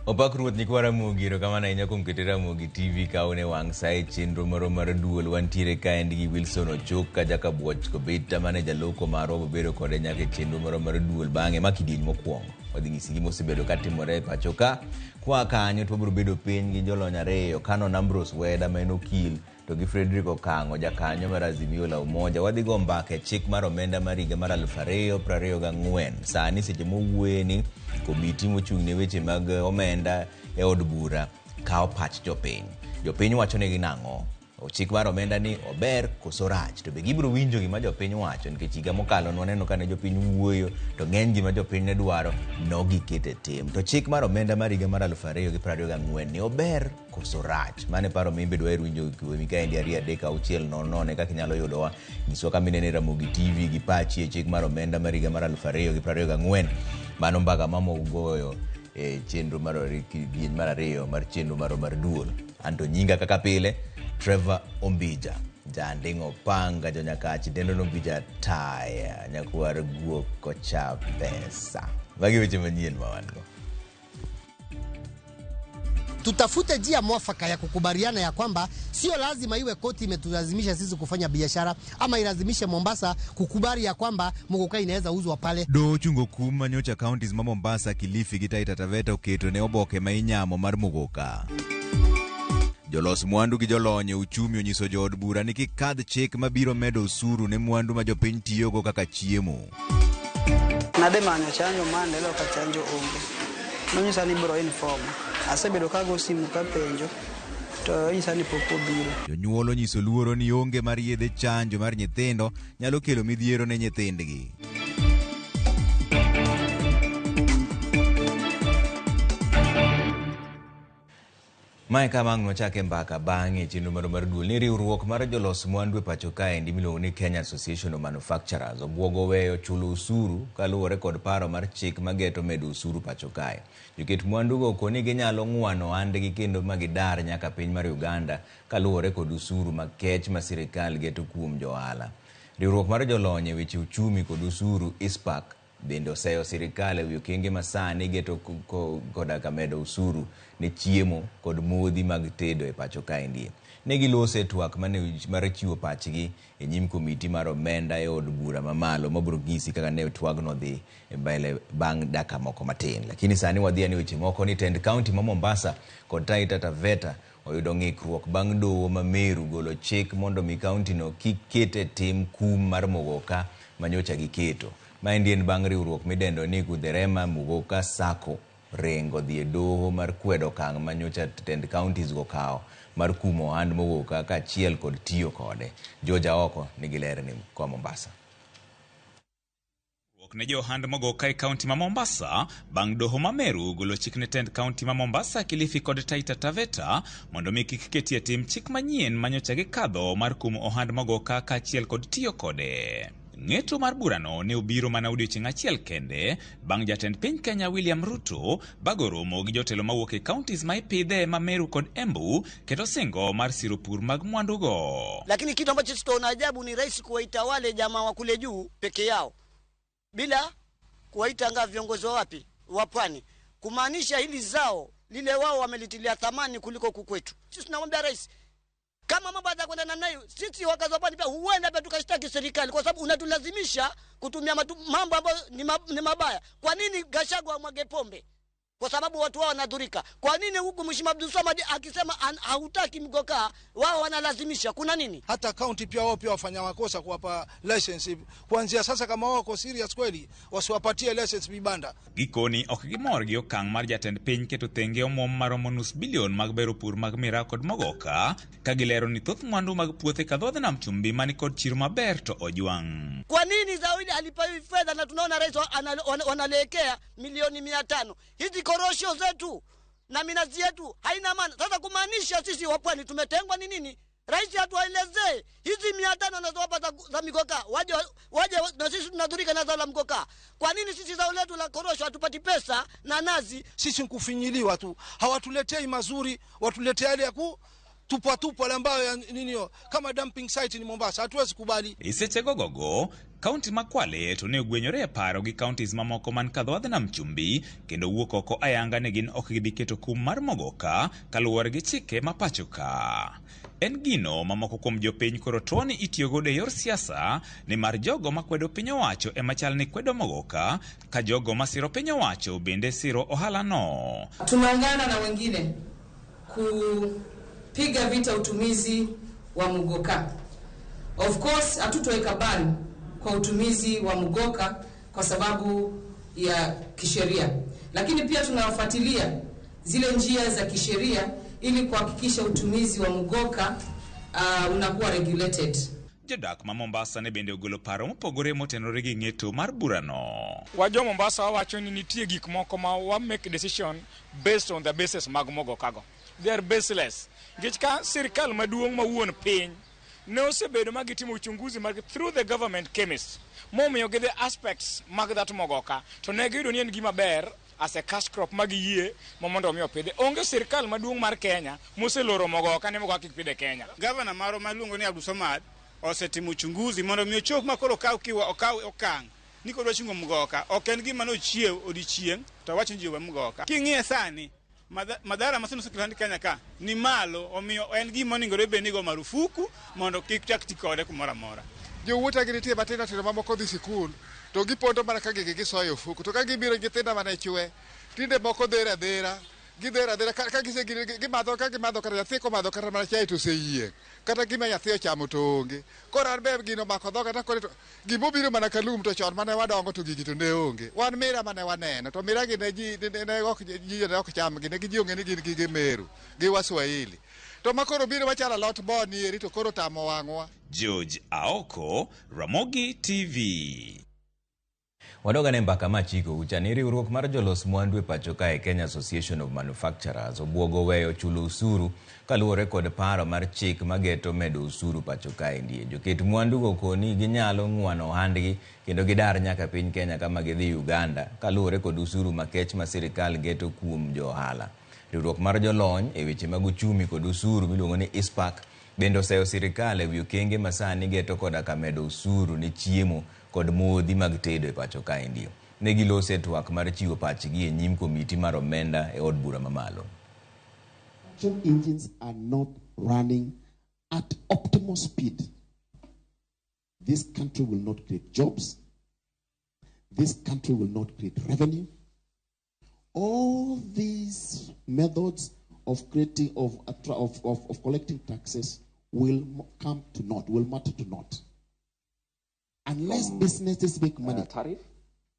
Opak Ruoth nyikwa Ramogi, erokamano ahinya kuom kete Ramogi TV ka une wang' sa e chenro moro mar duol. Wantiere kaendi gi Wilson Ochuka Jakabuoch Kobita mane jaloko marwa wabedo kode nyaka e chenro moro mar duol bang'e ma kidieny mokwongo. Wadhi nyisi gima osebedo katimore e pacho ka. Kwa kanyo to wabiro bedo piny gi jolony ariyo, Canon Ambrose Weda ma en okil to gi Frederick Okang'o jakanyo mar Azimio la Umoja. Wadhi go mbaka e chik mar omenda mar higa mar 2024. Sani seche mowuoye ni komiti mochung' ne weche mag omenda e od bura kawo pach jopiny. Jopiny wacho negi nang'o? Chik mar omenda ni ober koso rach? To be gibiro winjo gima jopiny wacho nikech higa mokalo nwaneno kane jopiny wuoyo to ng'eny gima jopiny ne dwaro nogiketo e tim. To chik mar omenda mar higa mar 2024 ni ober koso rach? Mano e paro ma in be dwaher winjo kuomi kaendi 2 3 6 0 0 e kaka inyalo yudowa. Nyiswa kama inene Ramogi TV gi pachi e chik mar omenda mar higa mar 2024. Mano mbaka ma goyo e chenro mar kidieny mar ariyo mar chenro marwa mar duol. Anto nyinga kaka pile Trevor Ombija, janding'o panga jonyakach dendo nombija taya nyakwar guok kocha pesa. Magi weche manyien ma wan go. Tutafute njia mwafaka ya kukubaliana ya kwamba sio lazima iwe koti imetulazimisha sisi kufanya biashara ama ilazimishe Mombasa kukubali ya kwamba muguka inaweza uzwa pale. Doho ochungo kum ma nyocha counties ma Mombasa, Kilifi gi Taita Taveta oketo ne oboke ma inyamo mar muguka. Jolos mwandu gi jolony e uchumi onyiso jood bura ni kik kadh chik mabiro medo osuru ne mwandu ma jopiny tiyogo kaka chiemo. Nadhi manyo chanjo ma ndelo ka chanjo onge. Nonyisa ni ibiro inform. Asebedo kago simu kapenjo to inyisa ni pok obiro. Jonyuol onyiso luoro ni onge mar yedhe chanjo mar nyithindo nyalo kelo midhiero ne nyithindgi. Mae kama ang' nwachake mbaka bang'e e chenro marwa mar duol ni riwruok mar jolos mwandu e pacho kaendi miluongo ni Kenya Association of Manufacturers obwogo weyo chulo osuru kaluwore kod paro mar chik mageto medo osuru pacho kae. Joket mwandugo koni ginyalo ng'wano ohandgi kendo ma gidar nyaka piny mar Uganda kaluwore kod osuru makech ma sirikal geto kuom johala. Riwruok mar jolony e weche uchumi kod osuru ICPAK bende oseyo sirikal ewi okenge ma sani geto koda ka medo osuru ne chiemo kod modhi mag tedo e pacho kaendi. Ne giloso e twak mane mar chiwo pachgi e nyim komiti mar omenda e od bura mamalo mabiro nyisi kaka ne twagno dhi e mbele bang' dakika moko matin. Lakini sani wadhi ane weche moko ni tend kaunti ma Mombasa kod Taita Taveta oyudo ng'ikruok bang' doho ma Meru golo chik mondo mi kaunti no kik ket e tim kum mar muguka manyocha giketo. Maendi en bang' riwruok midendo ni Kutherema Muguka Sacco ringo dhi e doho mar kwedo okang' ma nyocha tend counties go kawo mar kumo ohand muguka kaachiel kod tiyo kode. George Aoko nigi ler ni koa Mombasa. Ne jo ohand mogoka e kaunti ma Mombasa bang' doho ma Meru golo chik ne tend kaunti ma Mombasa, Kilifi kod Taita Taveta mondo mi kik ketie tim chik manyien manyocha gikadho mar kumo ohand mogoka kaachiel kod tiyo kode. Ng'eto mar burano ne obiro mana odiochieng' achiel kende bang' jatend piny Kenya William Ruto bago romo gi jotelo mawuok e counties ma ipidhe ma Meru kod Embu keto singo mar siro pur mag mwandugo. Lakini kitu ambacho sitaona ajabu ni rais kuwaita wale jamaa wa kule juu peke yao bila kuwaita nga viongozi wa wapi wa pwani, kumaanisha hili zao lile wao wamelitilia thamani kuliko kukwetu. Sisi tunamwambia rais kama mambo yatakwenda namna hiyo, sisi wakazi wa pwani pia huenda pia tukashtaki serikali, kwa sababu unatulazimisha kutumia mambo ambayo ni mabaya. Kwa nini Gachagua amwage pombe? Kwa sababu watu wao wanadhurika. Kwa nini huku Mheshimiwa Abdul Samad akisema hautaki mgoka, wao wanalazimisha? Kuna nini? Hata county pia wao pia wafanya makosa kuwapa license. Kuanzia sasa kama wao wako serious kweli, wasiwapatie license vibanda. Gikoni ok gimor gi okang' mar jatend piny keto thenge omwom maromo nus bilion mag bero pur mag miraa kod mogoka, ka gilero ni thoth mwandu mag puothe kadhodh nam chumbi mani kod chiro maber to ojwang'. Kwa nini zao hili halipewi fedha na tunaona rais wanalekea milioni 500? Hizi korosho zetu na minazi yetu haina maana. Sasa kumaanisha sisi wa pwani tumetengwa ni nini? Rais atuelezee hizi 500 anazowapa za migoka, waje na sisi tunadhurika na zao la mgoka. Kwa nini sisi zao letu la korosho hatupati pesa na nazi? Sisi nkufinyiliwa tu, hawatuletei mazuri, watuletea yale ya tupwa tupwa ambayo ya nini kama dumping site ni Mombasa, hatuwezi kubali. E seche gogogo, kaunti ma Kwale to ne ogwenyore e paro gi counties mamoko man kadho nam chumbi kendo wuok oko ayanga ni gin ok gibi keto kum mar mogoka kaluwore gi chike ma pacho ka. En gino mamoko kuom jopiny koro tuo ni itiyo godo e yor siasa nimar jogo makwedo piny owacho ema chal ni kwedo mogoka ka jogo masiro piny owacho bende siro ohala no. Tunaungana na wengine kupiga vita utumizi wa mugoka. Of course hatutoweka ban kwa utumizi wa mugoka kwa sababu ya kisheria, lakini pia tunafuatilia zile njia za kisheria ili kuhakikisha utumizi wa mugoka unakuwa regulated. Jodak ma Mombasa ne bende ogolo paro mopogore motenore gi ng'eto mar burano. Wajo Mombasa wawacho ni nitie gik moko ma wa make decision based on the basis mag mogokago. They are baseless. Nikech ka sirikal maduong' ma wuon piny ne osebedo ma gitimo uchunguzi mag through the government chemist momiyo gi the aspects mag that mogoka to ne giyudo ni en gima ber as a cash crop ma giyie ma mondo mi opidhe. Onge sirikal maduong' mar Kenya moseloro mogoka ni mogoka kik pidhe Kenya. Gavana marwa maluongo ni Abdulswamad osetimo uchunguzi mondo mi ochop ma koro okaw kiwa okaw okang' ni kodwa chungo mgoka ok en gima nochiew odiochieng' to wacho ni ji owe mgoka. King'iye sani madhara masenose Kenya ka ni malo, omiyo en gima onengore bed ni go marufuku mondo kik chak ti kode kumoro amora. Jowuotha gi nitie matindo tindo mamoko dhi sikul to gipondo mana ka gigi gisoyo e ofuku to ka gibiro nyithindo mana chwe tinde moko dhero adhera gidhero adhera ka gise gimadho ka gimadho kata nyathi komadho kata mana chai to oseyieng' kata gima nyathi ochamo to onge. Koro an be gino omako dhoga to koro gimobiro mana ka lum to chon mane wadongo to gigi to ne onge. Wan mira mane waneno to mira gi ne ji ne ok ji ne ok cham gi ne ji ong'e ni gin gige Meru gi Waswahili. To ma koro biro machalo alot bo ni eri to koro tamo wang'wa. George Aoko, Ramogi TV. Wadoga ne mbaka machiko ucha ni riwruok mar jolos mwandu e pacho kae Kenya Association of Manufacturers obwogo weyo chulo usuru kaluwore kod paro mar chik mageto medo usuru pacho kae ndie. Joket mwandu go koni ginyalo ng'wano ohandgi kendo gidar nyaka piny Kenya kama gidhi Uganda kaluwore kod usuru makech ma sirikal geto kuom jo ohala. Riwruok mar jolony e weche mag uchumi kod usuru miluongo ni ICPAK bende oseyo sirikal e wi okenge ma sani geto koda ka medo usuru ne chiemo kod modhi mag tedo e pacho kaendi. Ne giloso e twak mar chiwo pachgi e nyim komiti mar omenda e od bura mamalo. Engines are not running at optimal speed. This country will not create jobs. This country will not create revenue. All these methods of creating, of collecting taxes will come to naught, will matter to naught. Unless from, businesses make money. Tariff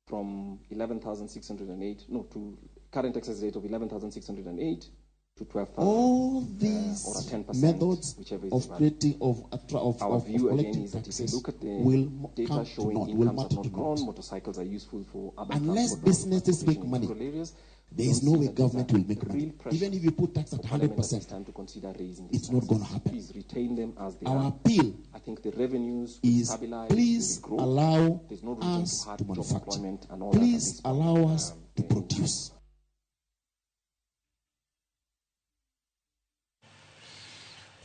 from 11,608, no, to current excess rate of 11,608 to 12,000. All these or a 10%, methods whichever is of the value. creating, of Our of view again collecting is that if you taxes look at the will data come to showing naught, will incomes have matter not to grown, naught. motorcycles are useful for urban Unless transport, businesses make transportation in money, rural areas, there we is don't no see way that there's government a will make real money. pressure Even if you put tax at for Parliament at this 100%, time to consider raising these it's not going to taxes. happen. Please retain them as they Our are. appeal I think the revenues will is stabilize, they please will grow. allow There's no reason us to hurt to job manufacture. employment and all that at Please this point. allow us to produce.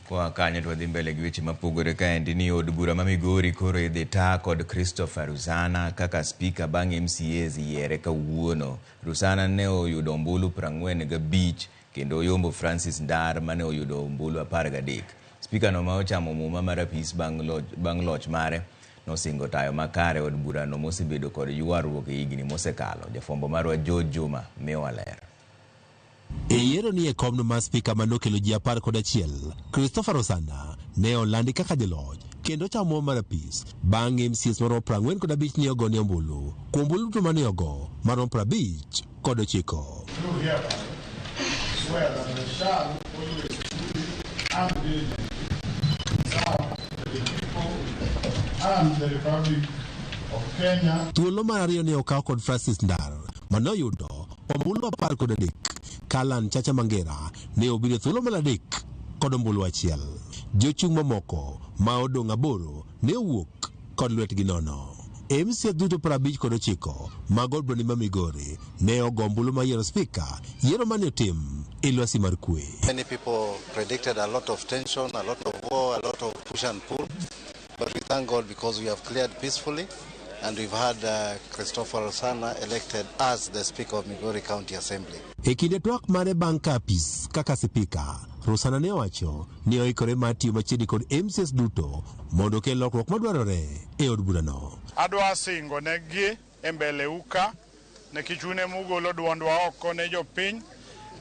Koa kanyo to wadhi mbele gi weche mapogore kaendi ni od bura ma Migori koro idhi taa kod Christopher Rusana kaka spika bang' MCAs yiere kawuono. Rusana ne oyudo ombulu 45 kendo oyombo Francis Ndar mane oyudo ombulu 13. Spika no ma ochamo muma mar apis bang' loch mare nosingo tayo makare od burano mosebedo kod ywaruok e higni mosekalo. Jafwambo marwa George Juma miyowa ler. E yiero ni e komno mar spika manokelo ji 11, Christopher Osana ne olandi kaka jaloch kendo chamo mar apis bang' MCAs maromo 45 ne ogone ombulu kuom ombulu duto mane ogo maromo 59. Do hereby swear that I shall always truly and diligently serve the people and the Republic of Kenya. Thuolo mar ariyo ne okaw kod Francis Ndar manoyudo ombulu 13. Kalan Chacha Mangera ne obiro thuolo mar adek kod ombulu achiel. Jochung' mamoko ma odong' aboro ne owuok kod lwetgi nono. MCA duto 59 mag od bura ma Migori ne ogo ombulu mar yiero spika, yiero mane otim e lwasi mar kwe. Many people predicted a lot of tension, a lot of war, a lot of push and pull. But we thank God because we have cleared peacefully and we've had Christopher Osana elected as the Speaker of Migori County Assembly. E kinde twak mare bang' ka apis kaka sipika, Rosana ne owacho ni oikore mar tiyo machiegni kod MCAs duto mondo okel lokruok madwarore e od burano. Adwa singo negi e mbele u ka nikech un emugolo duondwa oko ne jopiny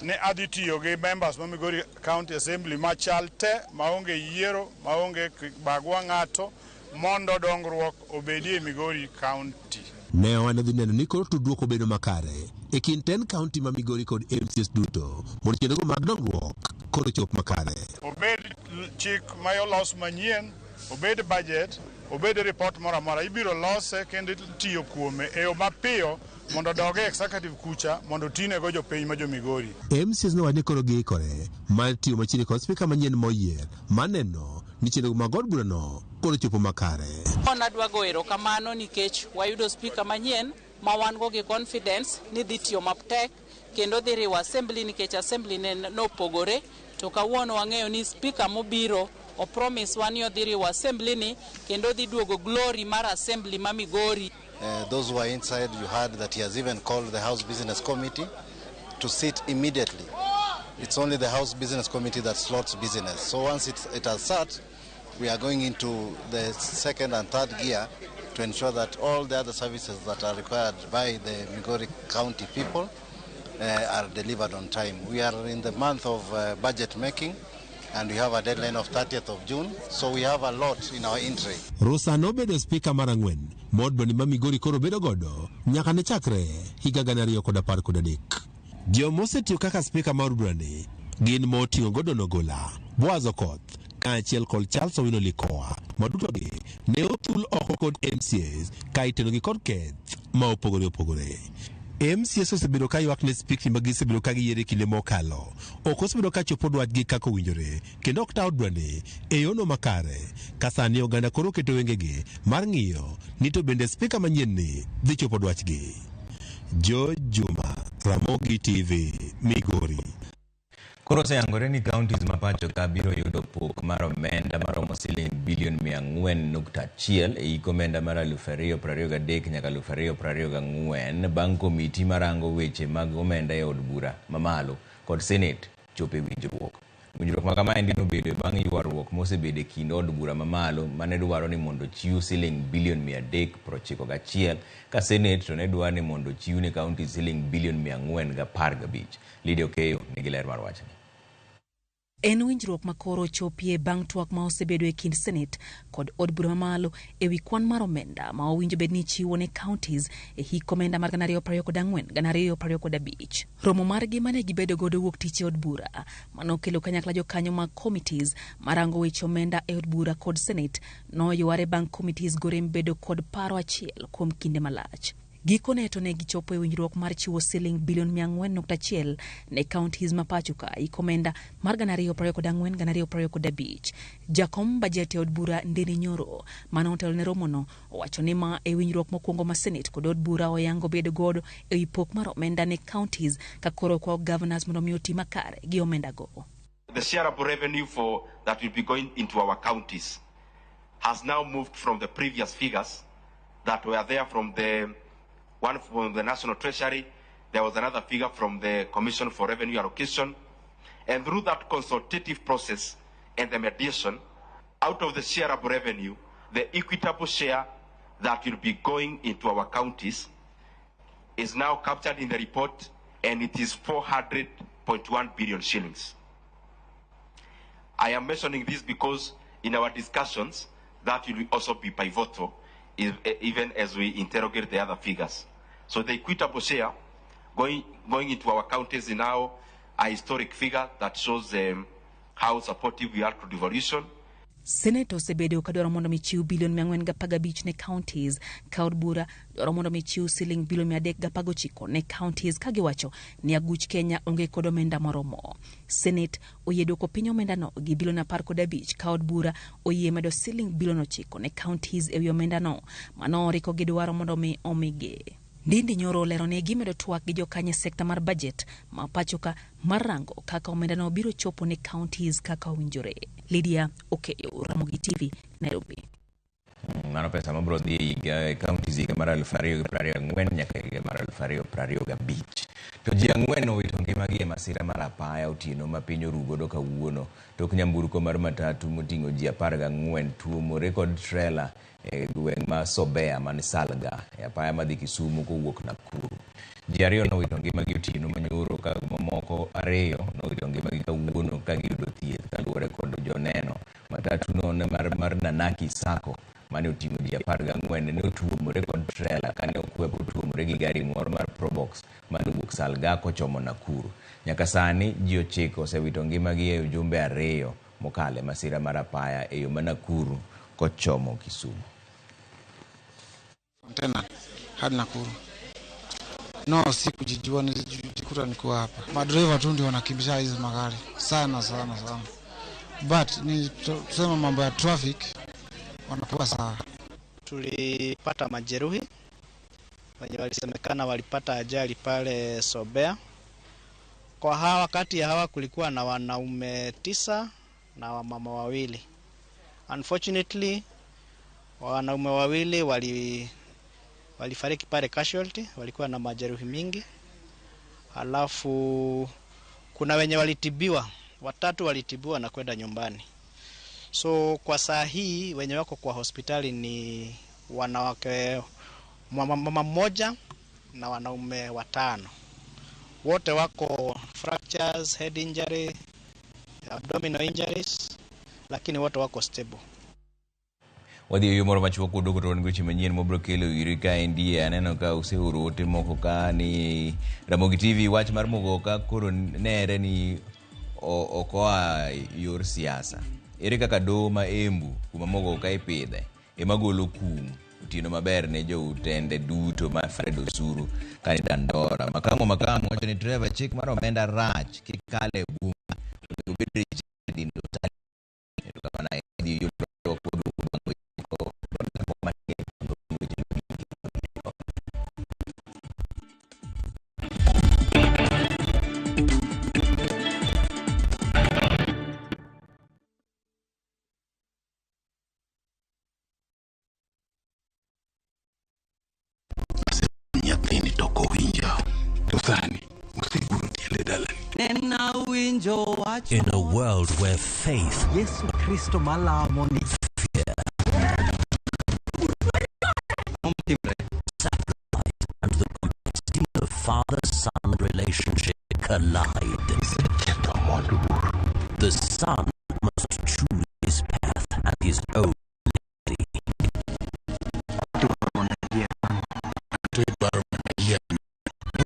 ni adhi tiyo gi members ma Migori County Assembly machal te maonge yiero maonge bagua ng'ato mondo dongruok obedie e Migori County. Ne owacho dhi neno ni koro tudruok obedo makare e kind 10 county ma Migori kod MCAs duto mondo chenrogo mag dongruok koro chop makare. Obed chik ma olos manyien, obed budget, obed report moro amora, ibiro lose kendo itiyo kuome e yo mapiyo mondo odog e executive kucha mondo otinego jopiny ma jo Migori. MCAs nowacho ni koro giikore mar tiyo machiegni kod spika manyien moyier mar neno ni chenro mag od burano koro chopo makare. Nadwa go erokamano nikech wayudo spika manyien ma wan go gi confidence ni dhi tiyo matek kendo dhi riwo assembly nikech assembly ne nopogore to kawuono wang'eyo ni spika mobiro o promise wa ni odhi riwo assembly ni kendo dhi duogo glory mar assembly ma Migori. Those who are inside, you heard that he has even called the House Business Committee to sit immediately. It's only the House Business Committee that slots business. So once it has sat, we are going into the second and third gear to ensure that all the other services that are required by the Migori County people are delivered on time. We are in the month of budget making and we have a deadline of 30th of June, so we have a lot in our entry. Rosa nobedo spika mar ang'wen ma od burani ma Migori koro bedo godo nyaka ne chakre higa 2013. Joma osetiyo kaka spika mar od burani gin moting'o Gordon Ogola, Boaz Okoth kaachiel kod Charles Owino Likowa ma dutogi ne othul oko kod MCAs ka itenogi kod keth ma opogore opogore. MCAs osebedo ka ywak ne spikni ma gisebedo ka giyiero e kinde mokalo ok osebedo ka chopo dwachgi kaka owinjore kendo ok ta od burani e yono makare ka sani oganda koro oketo wengegi mar ng'iyo ni to bende spika manyien ni dhi chopo dwachgi. George Juma, Ramogi TV, Migori. Koro oseyangore ni counties ma pacho ka biro yudo pok mar omenda maromo siling bilion 400.1 e hik omenda mar 2023 nyaka 2024 bang' komiti marango weche mag omenda e od bura mamalo kod Senate chopo e winjruok. Winjruok ma kamaendi nobedo bang' ywaruok mosebedo e kind od bura mamalo mane dwaro ni mondo ochiw siling bilion 391 ka Senate to ne dwaro ni mondo ochiw ne county siling bilion 415. Lydia Okeyo nigi ler mar wachni. En winjruok ma koro ochopie bang' twak ma osebedo e kind Senate kod od bura mamalo e wi kwan mar omenda ma owinjo bed ni ichiwo ne counties e hik omenda mar 2024 2025. Romo margi mane gibedo godo wuok tich e od bura manokelo kanyakla jokanyo mag committees marango weche omenda e od bura kod Senate noyware bang' committees gorem bedo kod paro achiel kuom kinde malach. Gikone to ne gichopo e winjruok mar chiwo siling bilion 400.1 ne counties ma pacho ka hik omenda mar 2024 2025. Jakom bajet e od bura Ndindi Nyoro mane otelo ne romono owacho ni ma e winjruok mokwongo ma Senate kod od bura oyango bedo godo e wi pok mar omenda ne counties ka koro okwayo governors mondo mi oti makare gi omenda go. The shareable revenue for that will be going into our counties has now moved from the previous figures that were there from the one from the National Treasury. There was another figure from the Commission for Revenue Allocation. And through that consultative process and the mediation, out of the shareable revenue, the equitable share that will be going into our counties is now captured in the report, and it is 400.1 billion shillings. I am mentioning this because in our discussions, that will also be pivotal, even as we interrogate the other figures. So the equitable share going into our counties is now a historic figure that shows how supportive we are to devolution. Senate osebedo ka dwaro mondo mi chiw bilion 415 ne counties ka od bura dwaro mondo mi chiw siling bilion 319 ne counties ka giwacho ni aguch Kenya onge kod omenda moromo. Senate oyie duoko piny omendano gi bilion 15 ka od bura oyie medo siling bilion 9 ne counties ewi omendano mano oriko gidwaro mondo mi omigi. Ndindi Nyoro olero ni gimedo twak gi jokanyo e sekta mar budget ma pachoka mar rango kaka omendano biro chopo ne counties kaka owinjore. Lydia Okeyo, Ramogi TV, Nairobi. Mano pesa mabiro dhi e higa e counties higa mar 2024 nyaka higa mar 2025. To ji 4 owito ngimagi e masira mar apaya otieno ma piny oru godo kawuono tok nyamburko mar matatu moting'o ji 14 tuomore kod trela e gweng' ma Sobea man Salga e apaya madhi Kisumu kowuok Nakuru. Ji 2 nowito ngimagi otieno manyoro ka mamoko 2 nowito ngimagi kawuono ka giyudo thieth kaluwore kod joneno. Matatu no ne mar Nanaki Sacco mane oting'o ji 14 ne otuomore kod trela kane okwepo tuomore gi gari moro mar Probox mane owuok Salga kochomo Nakuru. Nyaka sani ji 9 osewito ngimagi e ujumbe 2 mokalo e masira mar apaya e yo ma Nakuru kochomo Kisumu. Tena hadi Nakuru. No, sikujijua, nilijikuta niko hapa. Madriver tu ndio wanakimbisha hizi magari sana sana sana. But ni tuseme mambo ya traffic wanakuwa sawa. Tulipata majeruhi wenye walisemekana walipata ajali pale Sobea. Kwa hawa, kati ya hawa kulikuwa na wanaume 9 na wamama 2. Unfortunately, wanaume 2 walifariki pale casualty, walikuwa na majeruhi mingi. Alafu kuna wenye walitibiwa, 3 walitibiwa na kwenda nyumbani. So kwa saa hii wenye wako kwa hospitali ni wanawake, mama mmoja na wanaume 5. Wote wako fractures, head injury, abdominal injuries, lakini wote wako stable. Wadhi yo moro machuok kuduogo to wan gi weche manyien mobiro kelo iri kaendi. Aneno ka useoro ote moko ka ni Ramogi TV wach mar Mugoka koro nere ni ok oa yor siasa. Ere kaka doho ma Embu kuma Mugoka ipidhe ema golo kum otieno maber ne joutende duto ma Fred Osuru kani Dandora. Makamo wacho ni Trevor chik mar omenda rach kik kale e bunge onego bed rejected in totality. Erokamano ahinya. In a world where faith, Yesu Kristo malamo ni fear, sacrifice, and the complexity of father-son relationship collide. The son must choose his path and his own legacy.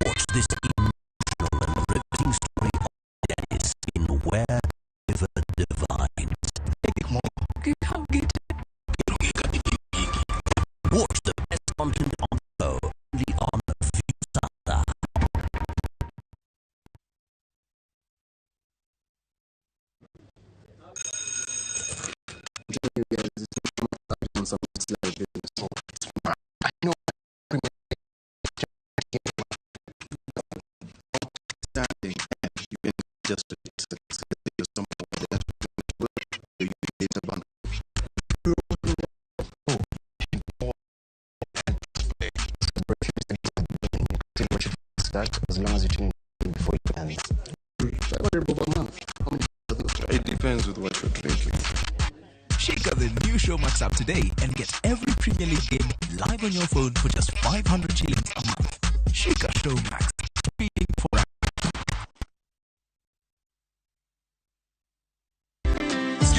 Watch this emotional and riveting story of Dennis in Where River Divides. Watch the best content on the go, only on Viusasa. As long as you tune in before it ends. It depends with what you're drinking. Check out the new Showmax app today and get every Premier League game live on your phone for just 500 shillings a month. Shika Showmax. Streaming for This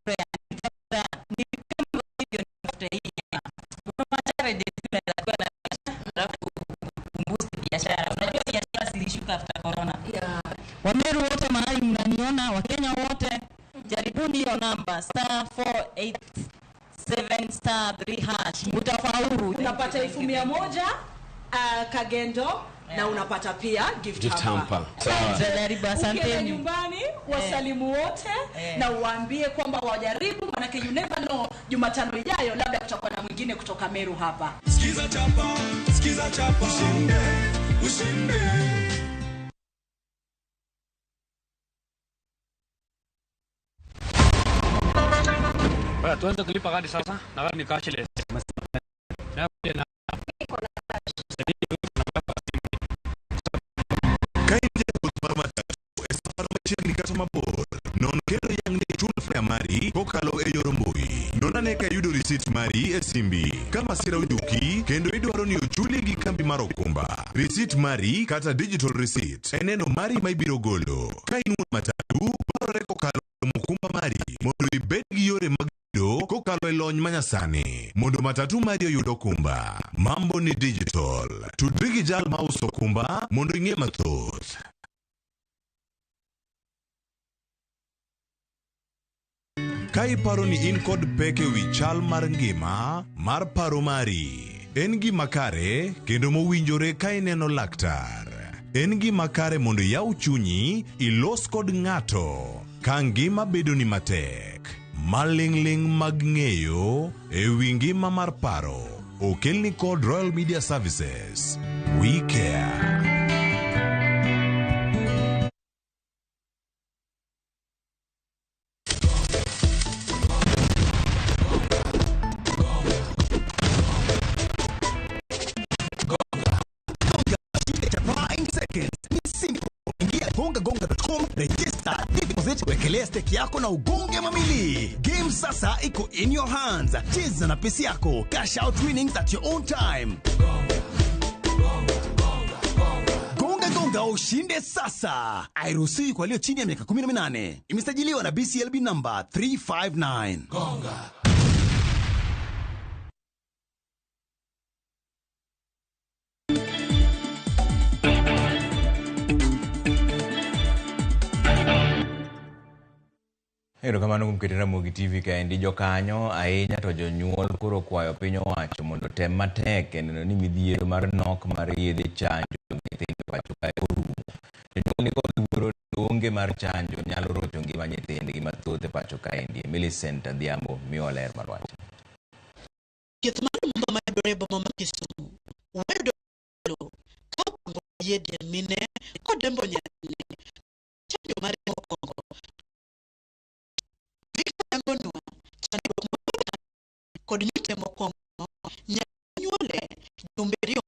prayer after corona. Wameru wote mahali mnaniona, Wakenya wote, jaribuni hiyo namba star 487 star 3 hash, mtafaulu. Unapata 1,100 Kagendo, Na unapata pia gift, Gift hamper. hamper. Sawa. Ukienda Asanteni. nyumbani wasalimu wote na uwaambie kwamba wajaribu, manake you never know, Jumatano ijayo labda kutakuwa na mwingine kutoka Meru hapa. Sikiza chapa, sikiza chapa, ushinde, ushinde. Baya, tuanze kulipa gari sasa na gari ni cashless. Na na Ka in jawuoth mar matatu e safar machiegni kata mabor, non kendo yang ni chul fare mari kokalo e yor mbui. Non ane ka iyudo risit mari e simbi. Ka masira ojuki kendo idwaro ni ochuli gi kambi mar okumba. Risit mari kata digital receipt en neno mari ma ibiro golo. Ka in wuon matatu, parore kokalo kuom okumba mari mondo ibed gi yore mag chudo kokalo e lony manyasani mondo matatu mari oyud okumba. Mambo ni digital. Tudri gi jal mauso okumba mondo ing'e mathoth. Ka iparo ni in kod pek e wi chal mar ngima mar paro mari, en gima kare kendo mowinjore ka ineno laktar. En gima kare mondo iyaw chunyi ilos kod ng'ato ka ngima bedoni matek. Maling'ling' mag ng'eyo e wi ngima mar paro okelni kod Royal Media Services. We care. Chapa in seconds. Ni simple. Ingia gongagonga.com, register, deposit, wekelea stake yako na ugonge mamili. Game sasa iko in your hands. Cheza na pesi yako. Cash out winnings at your own time. Gonga gonga ushinde sasa. Hairuhusiwi kwa walio chini ya miaka 18. Imesajiliwa na BCLB number 359. Gonga. Erokamano kuom keto Ramogi TV kaendi jokanyo ahinya to jonyuol koro kwayo piny owacho mondo otem matek e neno ni midhiero mar nok mar yedhe chanjo nyithindo pacho kae orumo. Jonyuol nikod luoro ni onge mar chanjo nyalo rocho ngima nyithindgi mathoth e pacho kaendi. Millicent Adhiambo miwa ler mar wach. Thieth mar Lumumba mayudore e boma ma Kisumu wayudo ka opango yie dier mine kodembo nyathine chanjo mare mokwongo. Victor yangonwa chandruok mar kod nyute mokwongo nyaka nyuole jumbe ariyo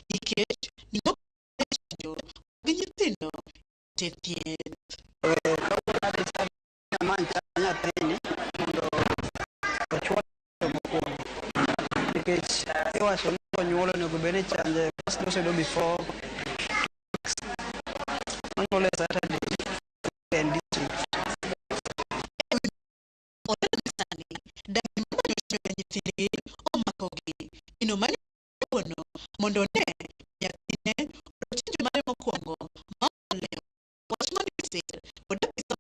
nikech nok chanjo gi nyithindo te thieth. Nyathini mondo ochuo mokwongo nikech iwacho ni konyuol onego bed ni chanje first dose yudo before onyuole Saturday en district. Olero ni sani dagi mamanyo chanjo ne nyithindgi omakogi gino mane wuono mondo one nyathine oyudo chanjo mare mokwongo ma olewo wach mane sir kod apisa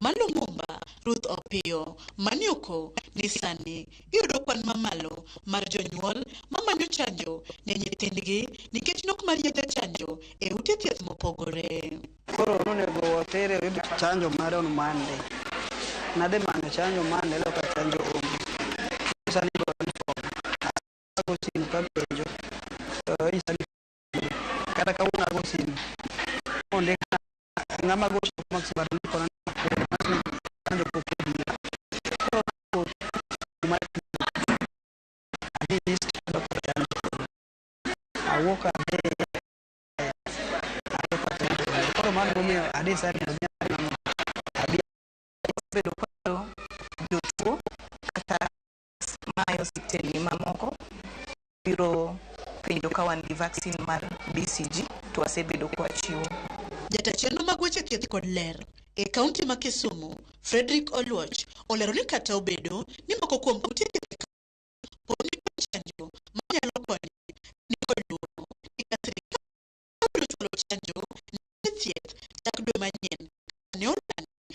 ma Lumumba Ruth Opiyo manioko ni sani iyudo kwan mamalo mar jonyuol mamanyo chanjo ne nyithindgi nikech nok mar yedhe chanjo e ute thieth mopogore. Koro nonego watere oyud chanjo mare on Monday. Nadhi manyo chanjo Monday ayudo ka chanjo onge. Sani idwaro ni form. Ago simu kapenjo to inyisa ni kata kawuono ago simu mondikna ng'ama gocho Max but ondikona ni chanjo pok obiro. Koro nawuok kuma adhi east ayudo ka chanjo onge. Awuok adhi ayudo ka chanjo onge. Koro mano emomiyo a decide mondo mi abi Osebedo kwayo jotuo kata mae osiptende mamoko biro penjo ka wan gi vaccine mar BCG to wasebedo kwachiwo. Jata chenro mag weche thieth kod ler e kaunti ma Kisumu, Frederick Oluoch, olero ni kata obedo ni moko kuom ute thieth pod nikod chanjo manyalo konyo ni kod luoro ni ka sirikal biro chwalo chanjo ne thieth chak dwe manyien ne olandi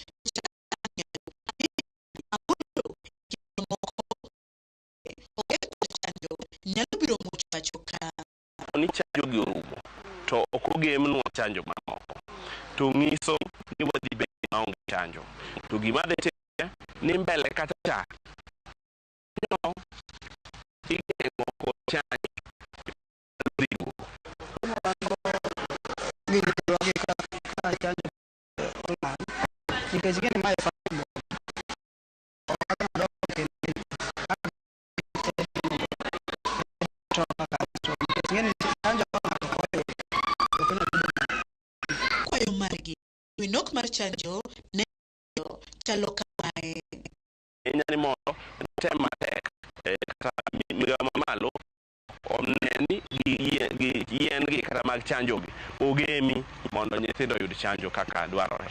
aboro moko onge kod chanjo nyalo biro muoch pacho ka. Ni chanjo gi orumo. ogemnwa chanjo mamoko to nyiso ni wadhi bedo maonge chanjo. To gima dhi timore ni mbele kacha cha no igeng'o kod chanjo dhi duogo. Ka chanjo olal nikech gini mae Kwayo margi wi nok mar chanjo ne chalo kamae. Ahinya ni mondo watem matek kata migawo mamalo one ni gi yien gi kata mag chanjo gi ogemi mondo nyithindo oyud chanjo kaka dwarore.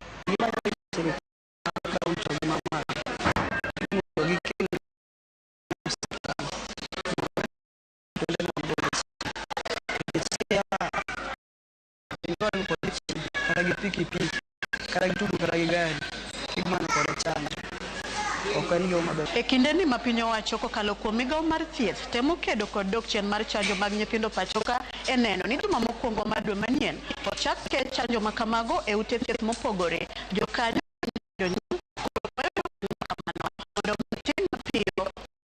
Kata gi pikipiki kata gi tugo kata gi gari imanyo kode chanjo ok en gima maber. E kindeni ma piny owacho kokalo kuom migawo mar thieth temo kedo kod dok chien mar chanjo mag nyithindo pachoka e neno ni juma mokwongo mar dwe manyien ochak ket chanjo ma kamago e ute thieth mopogore. Jokanyo jonyuol kamano mondo matin mapiyo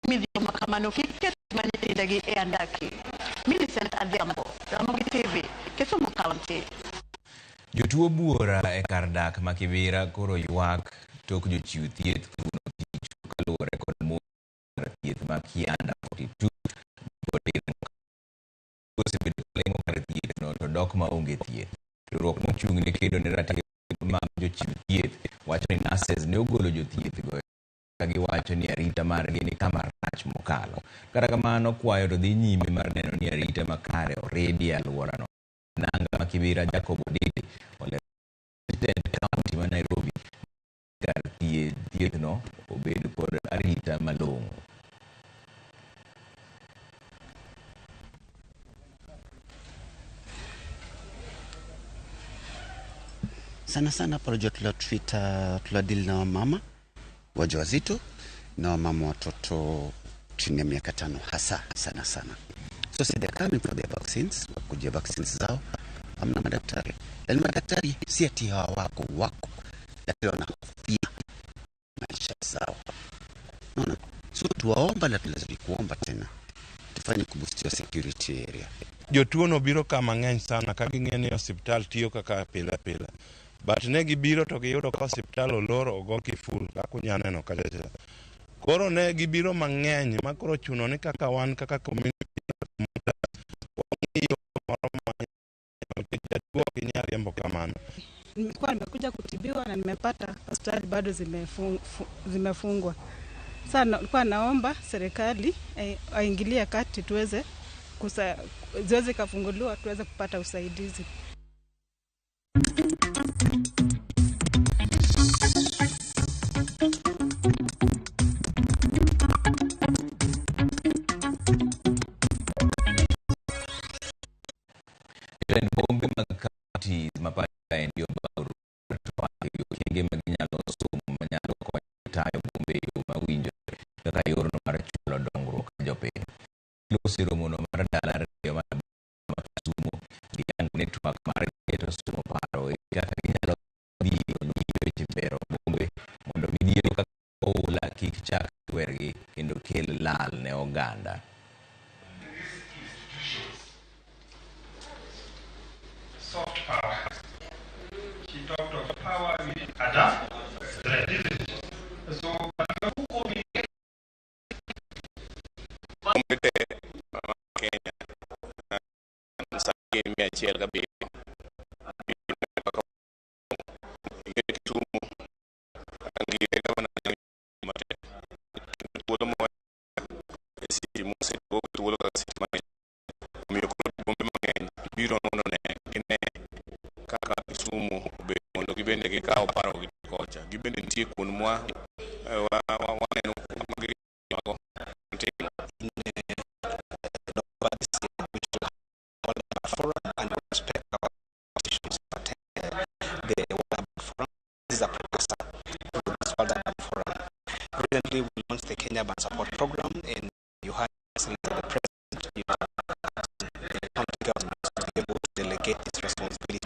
midhiero ma kamano kik ket ma nyithindegi e andaki. Millicent Adhiambo, Ramogi TV, Kisumu County. Jotuo buora e kar dak ma Kibera koro ywak tok jochiw thieth thuno tich kaluwore kod monj mar thieth ma Kianda 42 osebedo kaleng'o kar thieth no to dok maonge thieth. Riwruok mochung' ne kedo ne ratiro mag jochiw thieth wacho ni nurses ne ogolo jothieth go ka giwacho ni arita margi ni kama rach mokalo. Kata kamano kwayo to dhi nyime mar neno ni arita makare oridi e alworano. Nanga ma Kibera Jacob Odede olero jatend kaunti ma Nairobi kar thiethno obed kod arita malong'o. Sana sana hapa unajua tula tuladili na wamama wajawazito na wamama watoto chini ya miaka 5 hasa sana sana. So say they're coming for their vaccines, wakujia vaccines zao, hamna madaktari. Lakini madaktari si ati hawako, wako, lakini wanahofia maisha zao. Unaona? So tuwaomba na tunazidi kuomba tena tufanye kuboost security area. Jotuo no biro ka mang'eny sana ka ging'e ni osiptal tiyo kaka pile pile. But ne gibiro to giyudo ka osiptal olor ogo kiful kaka unya neno kacha cha. Koro ne gibiro mang'eny ma koro chuno ni kaka wan kaka community wang'iyo moro ma jatuo ok inyal riembo kamano. Nilikuwa nimekuja kutibiwa na nimepata hospitali bado zimefungwa. Sasa nilikuwa naomba serikali aingilie kati tuweze ziweze kafunguliwa tuweze kupata usaidizi. Jotend bombe mag counties ma pacho kaendi obaro okenge ma ginyalo somo manyalo konyo tayo bombe e yo mowinjore kaka yorno mar chwalo dongruok ne jopiny. Loso romono mar dala ariyo mar ma Kisumu gi yango network mar keto somo paro e kaka ginyalo dhiro weche bero bombe mondo midhiero kaka oula kik chak twergi kendo kel lal ne oganda. Soft power. She talked of power with other threat, isn't it? So, Kenya, mia achiel gabiriyo. Kisumu, Angire gavana matek. Thuolo moa e city moseduogo thuolo kaka city manager. Omiyo koro bombe mang'eny biro mondo ne gine kaka Kisumu obedo mondo gibende gikaw paro gi kocha. Gibende nitie kuond mwa waneno kuma gimago timo. Forum and respect our institutions to attend the World Urban Forum. This is a precursor to this World Urban Forum. Recently, we launched the Kenya Urban Support Program, and you had the president, you have the county government to be able to delegate this responsibility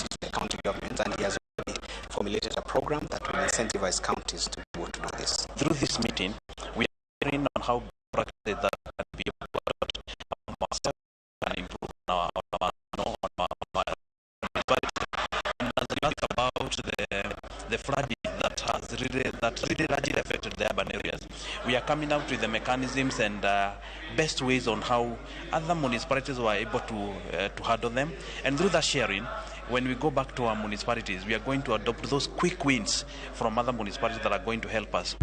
counties to be able to do this. Through this meeting, we are hearing on how practices that can be able to adopt and improve on our about the flooding that has really largely affected the urban areas. We are coming out with the mechanisms and best ways on how other municipalities were able to handle them. And through that sharing, when we go back to our municipalities, we are going to adopt those quick wins from other municipalities that are going to help us.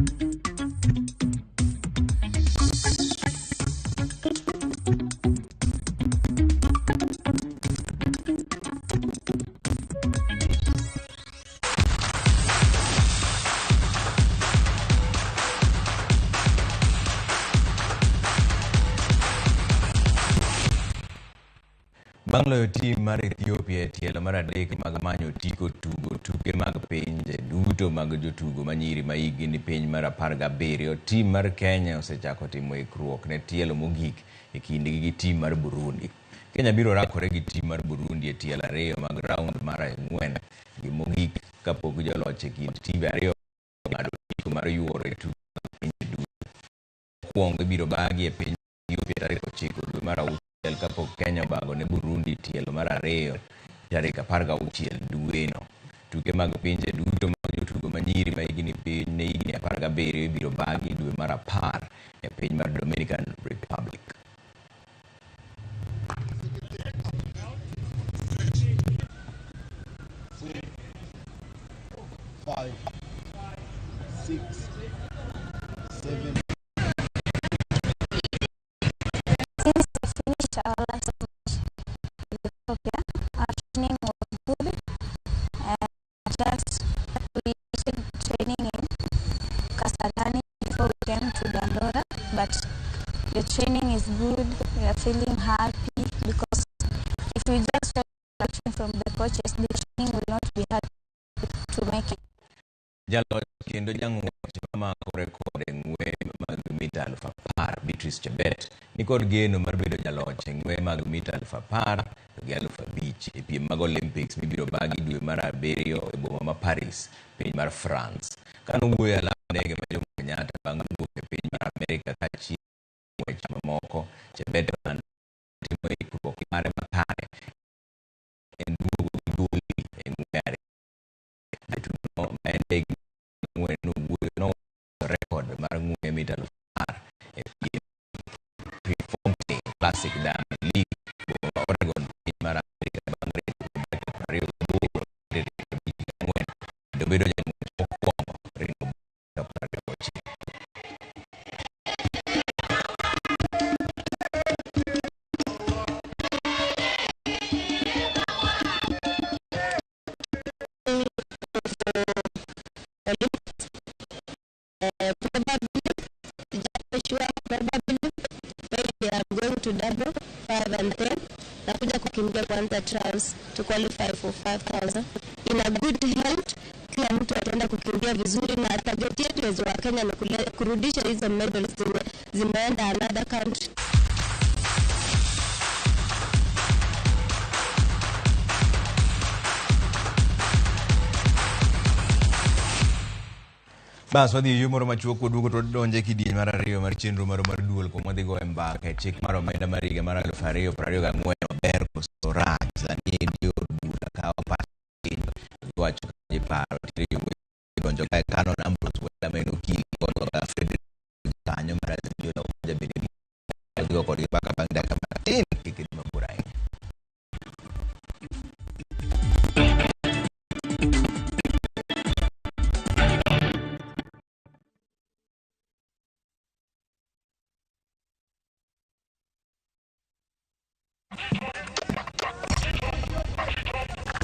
Bang' loyo tim mar Ethiopia e tielo mar adek mag manyo otiko tugo tuke mag pinje duto mag jotugo manyiri ma hikgi ni piny mar 17, tim mar Kenya osechako timo ikruok ne tielo mogik e kindgi gi tim mar Burundi. Kenya biro rakore gi tim mar Burundi e tielo ariyo mag raund mar 4 gi mogik kapok joloch e kind timbe ariyo ong'ado otiko mar yuoro e tuke mag pinje duto. Mokwongo ibiro bagi e piny Ethiopia tarik 9 dwe mar 6 kapok Kenya obago ne Burundi tielo mar 2 tarik 16 dweno. Tuke mag pinje duto mag jotugo manyiri ma hikgi ni piny ne higni 17 ibiro bagi dwe mar 10 e piny mar Dominican Republic. 5, 6, 7. Our last match with Ethiopia, our training was good. Just we did training in Kasarani before we came to Dandora, but the training is good. We are feeling happy because if we just follow from the coaches, the training will not be hard to make it. Jaloch kendo jang'wech mamako rekod e ng'we mag mita 10,000 Beatrice Chebet nikod geno mar bedo jaloch e ng'we mag mita 10,000 to gi 5,000 e piem mag Olympics mibiro bagi dwe mar 7 e boma ma Paris, piny mar France. Kanowuoyo e alap ndege ma Jomo Kenyatta bang' wuok e piny mar Amerika kaachiel gi ng'wech mamoko, Chebet olando timo ikruok mare makare en duogo gi goli e ng'we 2. Jatugono ma en jahigni 24 nowuoyo rekod mar ng'we mita 10,000 e piem Prefontaine Classic Diamond League boma ma Oregon, piny mar Amerika bang' ringo kuom dakika 28.54 kendo bedo jang'wech mokwongo ringo dakika 29. To double 5 and 10 nakuja kukimbia kwanza trials to qualify for 5000 in a good health. Kila mtu ataenda kukimbia vizuri, na target yetu as wa Kenya ni kurudisha hizo medals zimeenda another country. Bas wadhi e yo moro machuok waduogo to wadonjo e kidieny mar 2 mar chenro marwa mar duol kuma wadhi goyo mbaka e chik mar omenda mar higa mar 2024 maber koso rach. Sani endi od bura kawo pach piny giwacho kaka ji paro nitiere jowuoyi donjo kae Canon Ambrose Wela ma en okil kod Frederick kanyo mar Azimio la Umoja bende wadhi go kodgi mbaka bang' dakika matin kik idhi mabor ahinya.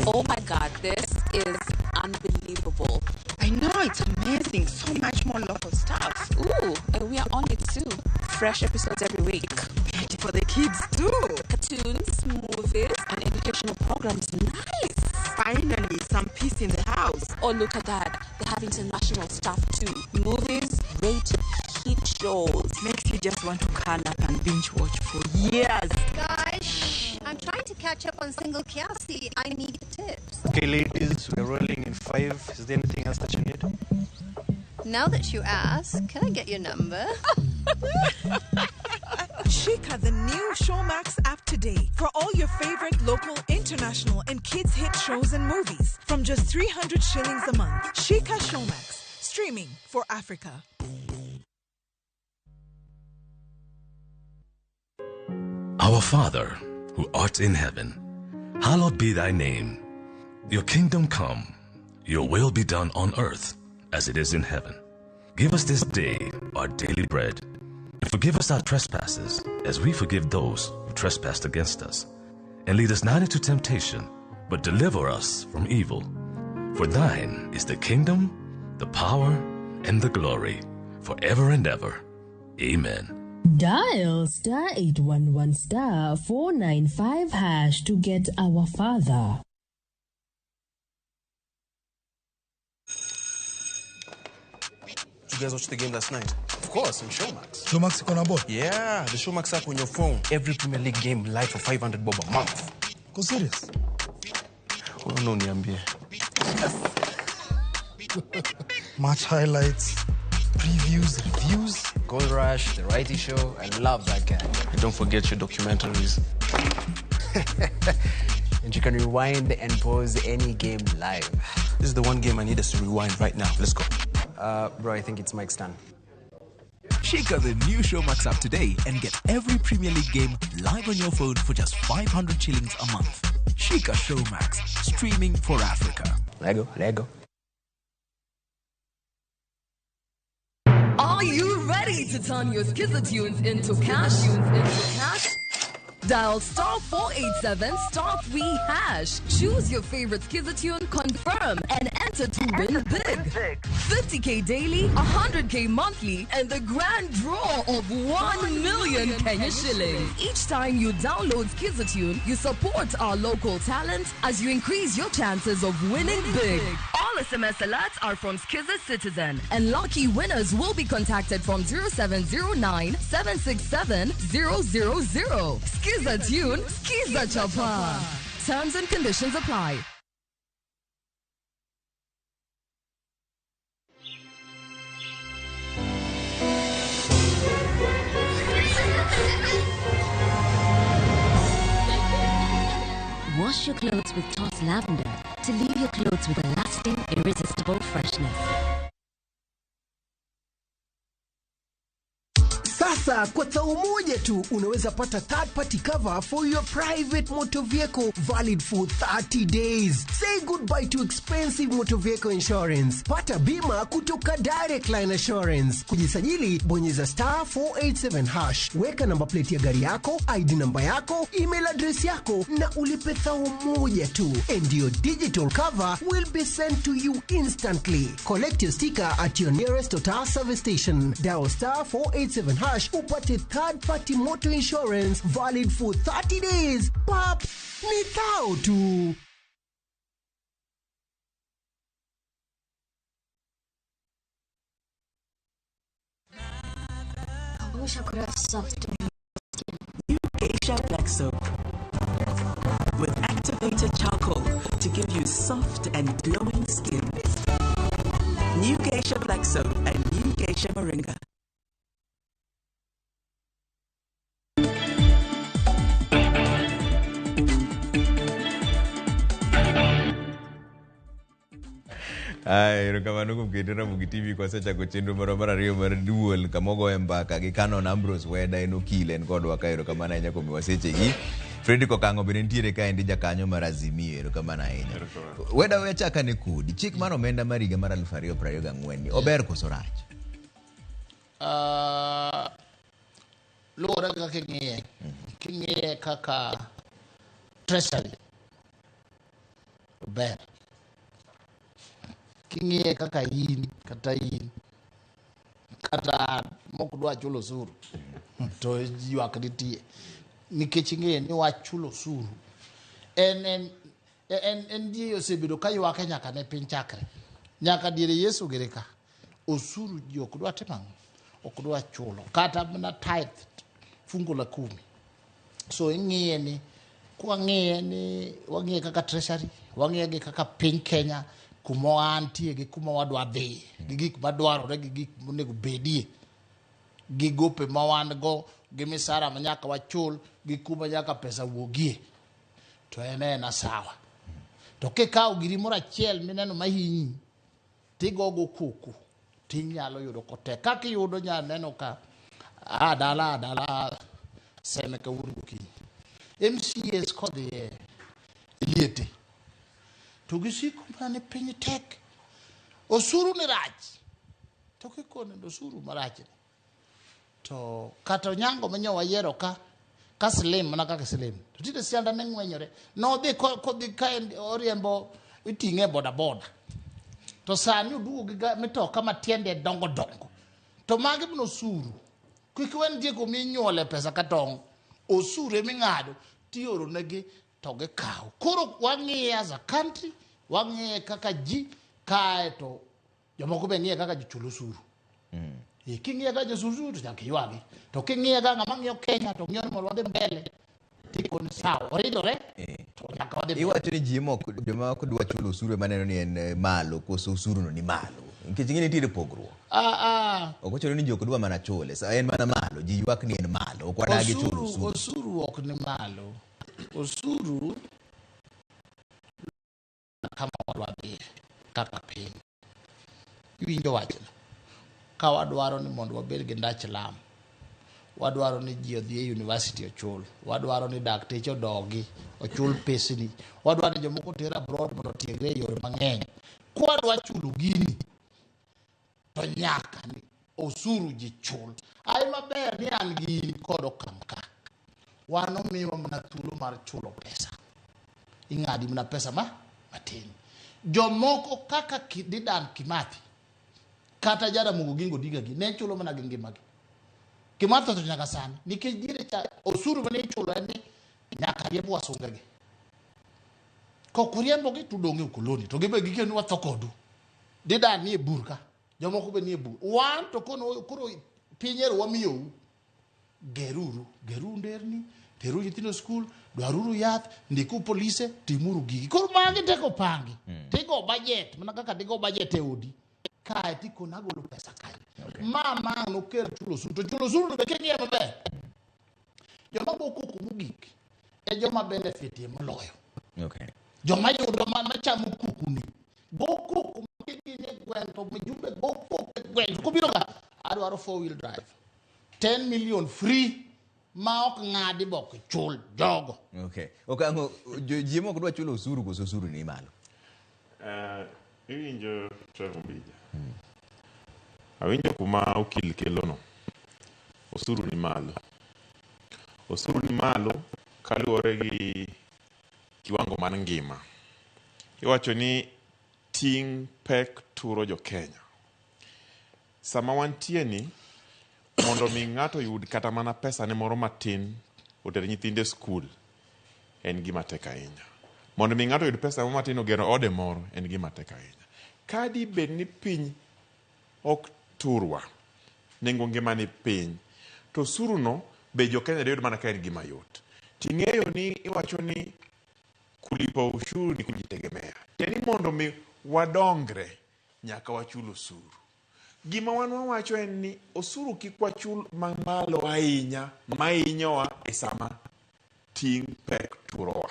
Oh my God, this is unbelievable. I know, it's amazing. So much more local stuff. Ooh, and we are on it too. Fresh episodes every week. Plenty for the kids too. Cartoons, movies, and educational programs. Nice. Finally, some peace in the house. Oh, look at that. They have international stuff too. Movies, great hit shows. Makes you just want to curl up and binge watch for years. Gosh, I'm trying to catch up on Single Kiasi. I need tips. Okay, ladies, we're rolling in 5. Is there anything else that you need? Now that you ask, can I get your number? Shika the new Showmax app today for all your favorite local, international, and kids hit shows and movies from just 300 shillings a month. Shika Showmax, streaming for Africa. Our Father, who art in heaven, hallowed be thy name. Your kingdom come, your will be done on earth as it is in heaven. Give us this day our daily bread, and forgive us our trespasses as we forgive those who trespass against us. And lead us not into temptation, but deliver us from evil. For thine is the kingdom, the power, and the glory, forever and ever. Amen. Dial star 811 star 495 hash to get our father. Did you guys watch the game last night? Of course, on Showmax. Showmax iko na ball? Yeah, the Showmax app on your phone. Every Premier League game live for 500 bob a month. Go serious? Oh, no, niambie. Match highlights, previews, reviews. Gold Rush, The Righty Show. I love that guy. And don't forget your documentaries. And you can rewind and pause any game live. This is the one game I need us to rewind right now. Let's go. Bro, I think it's Mike's turn. Shika the new Showmax app today and get every Premier League game live on your phone for just 500 shillings a month. Shika Showmax, streaming for Africa. Lego, Lego. Are you ready to turn your Skiza tunes into cash? Into cash? Dial star 487 star 3 hash. Choose your favorite Skiza tune, confirm, and enter to win big. 50k daily, 100k monthly, and the grand draw of 1 million Kenya shillings. Each time you download Skiza tune, you support our local talent as you increase your chances of winning big. All SMS alerts are from Skiza Citizen, and lucky winners will be contacted from 0709 767 000. Skiza tune, Skiza Chapa. Terms and conditions apply. Wash your clothes with Toss Lavender to leave your clothes with a lasting, irresistible freshness. Sasa kwa tao moja tu unaweza pata third party cover for your private motor vehicle valid for 30 days. Say goodbye to expensive motor vehicle insurance. Pata bima kutoka Direct Line Assurance. Kujisajili, bonyeza star 487 hash. Weka namba plate ya gari yako, ID namba yako, email address yako na ulipe thao moja tu. And your digital cover will be sent to you instantly. Collect your sticker at your nearest Total service station. Dial star 487 hash upate third party motor insurance valid for 30 days. Pap, ni thao tu. I wish I could have soft skin. New Geisha Black Soap with activated charcoal to give you soft and glowing skin. New Geisha Black Soap and New Geisha Moringa. Ay, erokamano kuom keto Ramogi TV kwa sechako chenro marwa mar ariyo mar duol kama ogoye mbaka gi Canon Ambrose Weda en okil en kodwa ka erokamano ahinya kuom miwa sechegi. Fredrick Okang'o bende nitiere kaendi jakanyo mar Azimio erokamano ahinya. Weda we achak ane kodi chik mar omenda mar higa mar 2024 ni ober koso rach? Luwore gi kaka ing'iye. King'iye kaka treasury, ober. King'iye kaka in kata in kata an mok dwa chulo osuru to ywak nitie nikech ing'eyo ni wach chulo osuru en ji osebedo ka ywake nyaka ne piny chakre nyaka diere Yesu gire ka osuru ji ok dwa timo ang'o ok dwa chulo kata mana tithe fungu la kumi so ing'iye ni kwang'iye ni wang'iye kaka treasury wang'iye gi kaka piny Kenya Kuma wantie gi kuma wadwa dhiye, gi gik madwarore gi gik monego bedie, gi gope ma wan go, gi misara ma nyaka wachul, gi kuma nyaka pesa wuogie, to en ena sawa. To kikawo giri moro achiel mineno mahinyi, tigogo koko, tinyalo yudo kotek. Kaka iyudo nya neno ka a dala seme kawuono gokinyi. MCAs kodhi e liete to gisiko mana ni piny tek, osuru ni rach, to kikone ni osuru marach ni to kata Onyango ma nyo wayiero ka slim mana kaka slim to tinde sianda ne ng'wenyore nodhi kodhi ka en oriembo iting'e e boda boda to sani oduogo gi mitoka ma tiende dongo dongo to magi mana osuru. Kik iwe nitie kuma inyuole pesa ka tong', osuru eming'ado tioro negi to gikawo. Koro wang'iye as a country, wang'iye kaka ji, kae to jomoko be ng'iye kaka jochul osuru. King'iye kaka jochul osuru to nyaka iywagi. To king'iye kaka ng'ama ng'iyo Kenya to ng'iyo ni mondo wadhi mbele, tikoni sawa, oridore to nyaka wadhi mbele. Iwacho ni ji mok joma ok dwa chulo osuru ema neno ni en malo, koso osuru no ni malo. Nikech ing'e nitiere pogruok. Ok ochuno ni ji ok dwa mana chule, sa en mana malo, ji ywak ni en malo, ok wadagi chulo osuru. Osuru ok ni malo. Osuru kama wadwa dhiye kaka piny. Iwinjo wachno? Ka wadwaro ni mondo wabed gi ndach lam, wadwaro ni ji odhi e university ochul, wadwaro ni dakteche odogi ochul pesni, wadwaro ni jomoko oter abroad mondo otiegre e yore mang'eny. Kwadwa chulo gini to nyaka ni osuru ji chul. Ai maber ni an gi in kod okang' ka. Wan omiwa mana thuolo mar chulo pesa. Ing'adi mana pesa ma matin. Jomoko kaka Dedan Kimathi kata Jaramogi Oginga Odinga gi ne chulo mana gi ngimagi. Kimathi to nyaka sani nikech diere cha osuru mane ichulo en ni nyaka riemb wasungegi. Kok uriembogi to udong' e ukoloni to gibe gikelo ni watho kodu. Dedan nie bur ka, jomoko be nie bur. Wan to kono koro piny ero wamiyou. Geruru, geruru nderni, teruru nyithindo skul, dwaruru yath, ndiku polise, timuru gigi. Koro magi te kopangi, tigo budget, mana kaka digo budget e odi. Kae tikona agolo pesa kae. Ma nokel chulo osuru, to chulo osuru be king'iyo maber. Joma go koko mogik e joma benefit e moloyo. Joma yudo machamo kukuni, go koko gin e gweng' to mjumbe go koko e gweng' kobiro ka adwaro 4 wheel drive. 10 million free ma ok ng'adi bok chul jogo. Okay. Okang'o ji mok dwa chulo osuru koso osuru ni malo. Iwinjo Trevor Mbija. Awinjo kuma okil kelono. Osuru ni malo. Osuru ni malo kaluwore gi kiwango mar ngima. Iwacho ni ting' pek turo jo Kenya. Sama wantie ni mondo mi ng'ato yud kata mana pesa ne moro matin oter nyithinde e skul en gima tek ahinya. Mondo mi ng'ato oyud pesa moro matin oger ode moro en gima tek ahinya. Kadi bed ni piny ok turwa, nengo ngima ni piny, to osuru no be jo Kenya diyud mana ka en gima yot. Ting'eyo ni iwacho ni kulipa ushuru ni kujitegemea. Tiende ni mondo mi wadongre nyaka wachul osuru. Gima wan wawacho en ni osuru kik wachul mamalo ahinya mahinyowa e sama ting' pek turowa.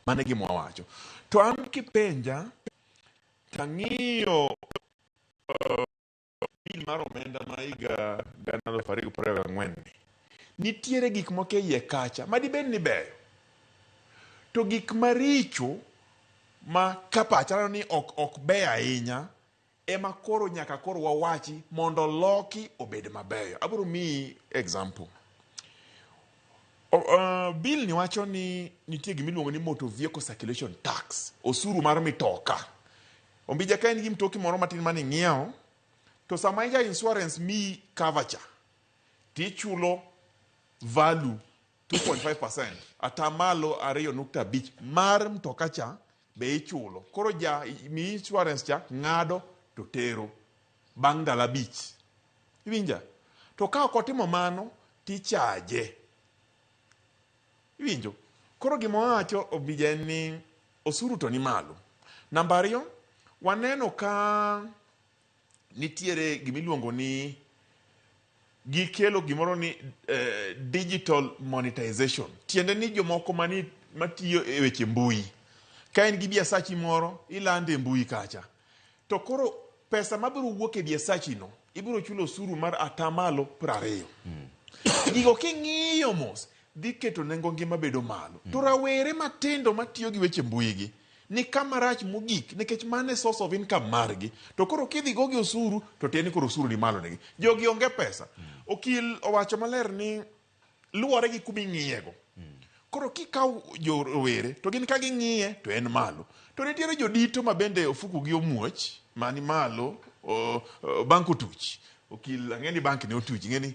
Mano e gima wawacho. To an kipenja tang'iyo bill mar omenda ma higa 2024 ni, nitiere gik moko e iye kacha madibed ni beyo. To gik maricho ma kapacha aneno ni ok beyo ahinya ema koro nyaka koro wawachi mondo loki obed mabeyo. Abiro miyi example. Bill ni wacho ni nitie gima iluongo ni motor vehicle circulation tax, osuru mar mitoka. Ombija ka in gi mtoki moro matin mane ing'iewo, to sama ija insurance miyi cover cha, tichulo value 2.5%, atamalo 2.5 mar mtoka cha be ichulo. Koro ja mi insurance cha ng'ado to tero bang' ndalo 5. Iwinja? To ka ok otimo mano, tichaje. Iwinjo? Koro gima wawacho Ombija en ni osuru to ni malo. Namba 2, Waneno ka nitiere gimiluongo ni gikelo gimoro ni digital monetization. Tiende ni jomoko mani matiyo e weche mbui. Ka in gi biasachi moro, ilande e mbui kacha. To koro pesa mabiro wuok e biasachi no, ibiro chulo osuru mar atamalo 20. Gigo king'iyo mos, dhi keto nengo ngima bedo malo. To rawere matindo matiyo gi weche mbui gi, ni kama rach mogik nikech mano e source of income margi. To koro kidhi gogi osuru, to tiende ni koro osuru ni malo negi. Jogi onge pesa. Okil owacho maler ni luwore gi kuma ing'iyego. Koro kikawo jorowere to gin ka ging'iye to en malo. To nitiere jodito ma bende ofuku gi omuoch mani malo, bank otuch. Okil ang'e ni bank ne otuch, ing'e ni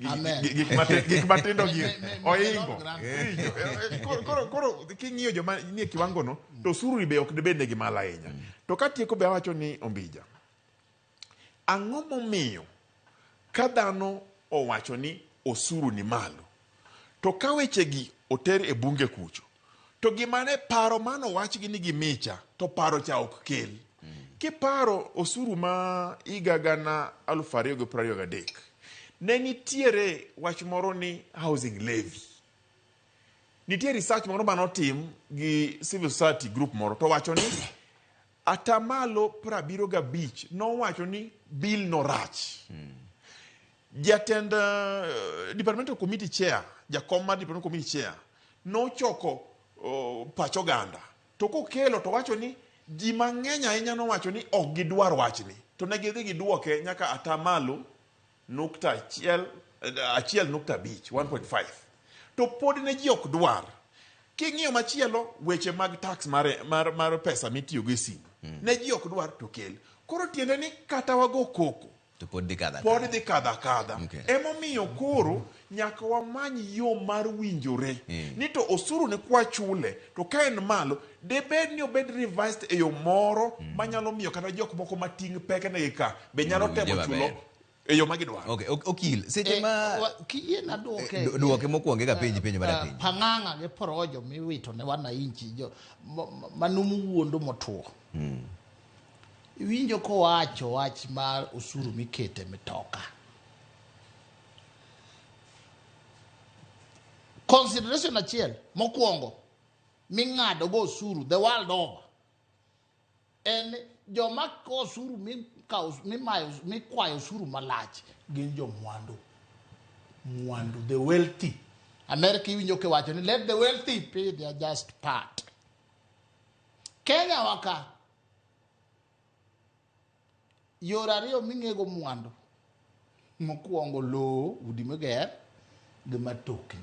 Amen. gik matindo gi oingo. Grant. Koro king'iyo joma nie kiwango no, to osuru be ok dibed negi malo ahinya. To katieko be awacho ni Ombija, ang'o momiyo ka dhano owacho ni osuru ni malo, to ka wechegi oter e bunge kucho, to gima ne paro mano wachgi ni gimicha, to paro cha ok kel. Kiparo osuru ma higa 2023, ne nitiere wach moro ni housing levy. Nitie research moro manotim gi civil society group moro to wacho ni atamalo 75 nowacho ni bill no rach. Jatend departmental committee chair, jakom mar departmental committee chair nochoko pach oganda to kokelo to wacho ni ji mang'eny ahinya nowacho ni ok gidwar wachni to ne gidhi giduoke nyaka atamalo nukta achiel, 1.5 1.5 to pod ne ji ok dwar. King'iyo machielo weche mag tax mar pesa mitiyogo e simu ne ji ok dwar to kel. Koro tiende ni kata wago koko to pod dhi kadha pod dhi kadha kadha. Okay. Emomiyo koro nyaka wamany yo mar winjore ni to osuru ni kwachule to ka en malo debed ni obed revised e yo moro manyalo miyo kata jok moko mating' pek negi ka be nyalo Mondo temo winje chulo maber. e yo ma gidwaro. Okay, okil seche ma Kiyiena duoke. Duoke mokwongo eka penji penjo mar penjo. Pang'ang'a gi porojo miwito ne wananchi jo manumu wuondo motuo. Iwinjo kowacho wach mar osuru mikete mitoka. Consideration achiel mokwongo ming'ado go osuru the world over en joma kawo osuru mikwayo osuru malach gin jomwandu. Mwandu, the wealthy. America iwinjo kiwacho ni let the wealthy pay their just part. Kenya waka yore ariyo ming'ego mwandu. Mokwongo lowo, udi moger gi matokni.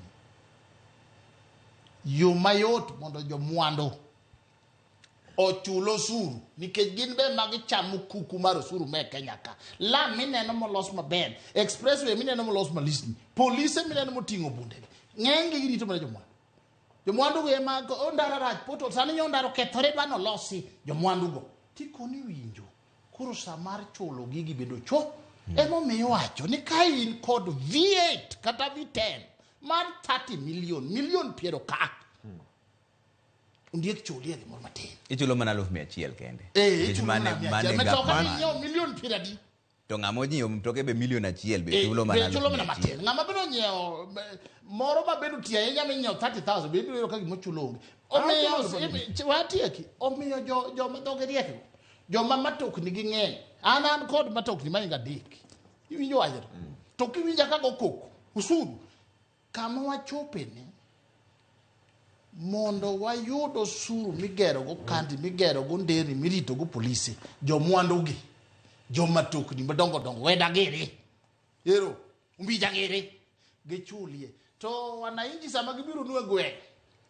Yo mayot mondo jomwandu ochul osuru nikech gin be magichamo kuku mar osuru me Kenya ka. Lam mineno molos maber, expressway mineno molos malisni, polise mineno moting'o bundegi, ng'enygi girito mana jomwandu. Jomwandu go ema ondara rach poto sani nyo ondara okethore dwa nolosi jomwandu go. Tikoni winjo koro sa mar chulo gigi bedo cho. Emomiyo iwacho ni ka in kod V8 kata V10 mar 30 million, million piero ka. Ondiek chulie gimoro matin. Ichulo mana 100,000 kende. Nikech Ichulo mana mia mane achiel. gap Mitoka malo. minyiewo milion piero adi? To ng'ama onyiewo mtoke be milion 1 be chulo mana Be chulo mana 100,000. matin. Ng'ama bende onyiewo moro ma bende otiyo ahinya minyiewo 30,000 be ibiro yudo ka gima ochulo onge. Omiyo watieki, omiyo joma dhogi riek go, joma matokni gi ng'eny. An kod matokni mahingo 3. Iwinjo wachno? To kiwinja ka go koko, osuru, kama wachope ni, mondo wayud osuru migero go kandi, migero go nderni, mirito go polise, jomwandu gi, jomatokni madongo dongo, weda giri. Ero, umbija giri, gichulie. To wananchi sama gibiro nu e gweng',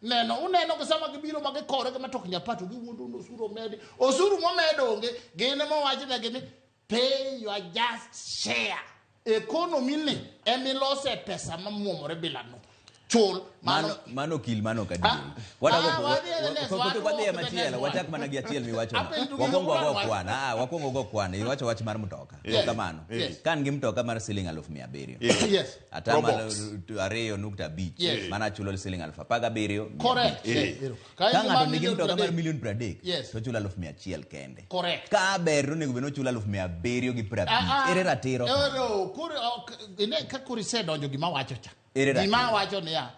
neno, uneno gi sama gibiro ma gikore gi matokni apato, giwuondo ni osuru omedi. Osuru momed onge, gin ema owachnegi ni pay your just share. Economy ni emilose pesa mamuomore bila no. Chul Mano mano okil mano ok adieri. Ah, Wadago ah, wadhi e the next one, wadhi e walk to the machielo, next one. wachak mana gi achiel miwacho. Apenjo gi Wakwongo wago one. kwan. Ah, wakwongo go kwan. Iwacho wach mar mtoka. Yes. Kamano. Yes. Ka an gi mtoka mar siling 700,000. Yes. Atamalo Probox. 2.5. Yes. Mana achulo siling 17,500. Correct. Yes. Ka Ka in gi ng'ato mar nigi million mtoka mar 30. milion 30 Yes. to ochulo 100,000 kende. Correct. Ka ber to onego bed ni ochulo 750,000. Ah, ah. Ere ratiro? Ero, koro ok- ine ka koro isedonjo gima wacho cha. Ere ratiro? Gima wacho niya,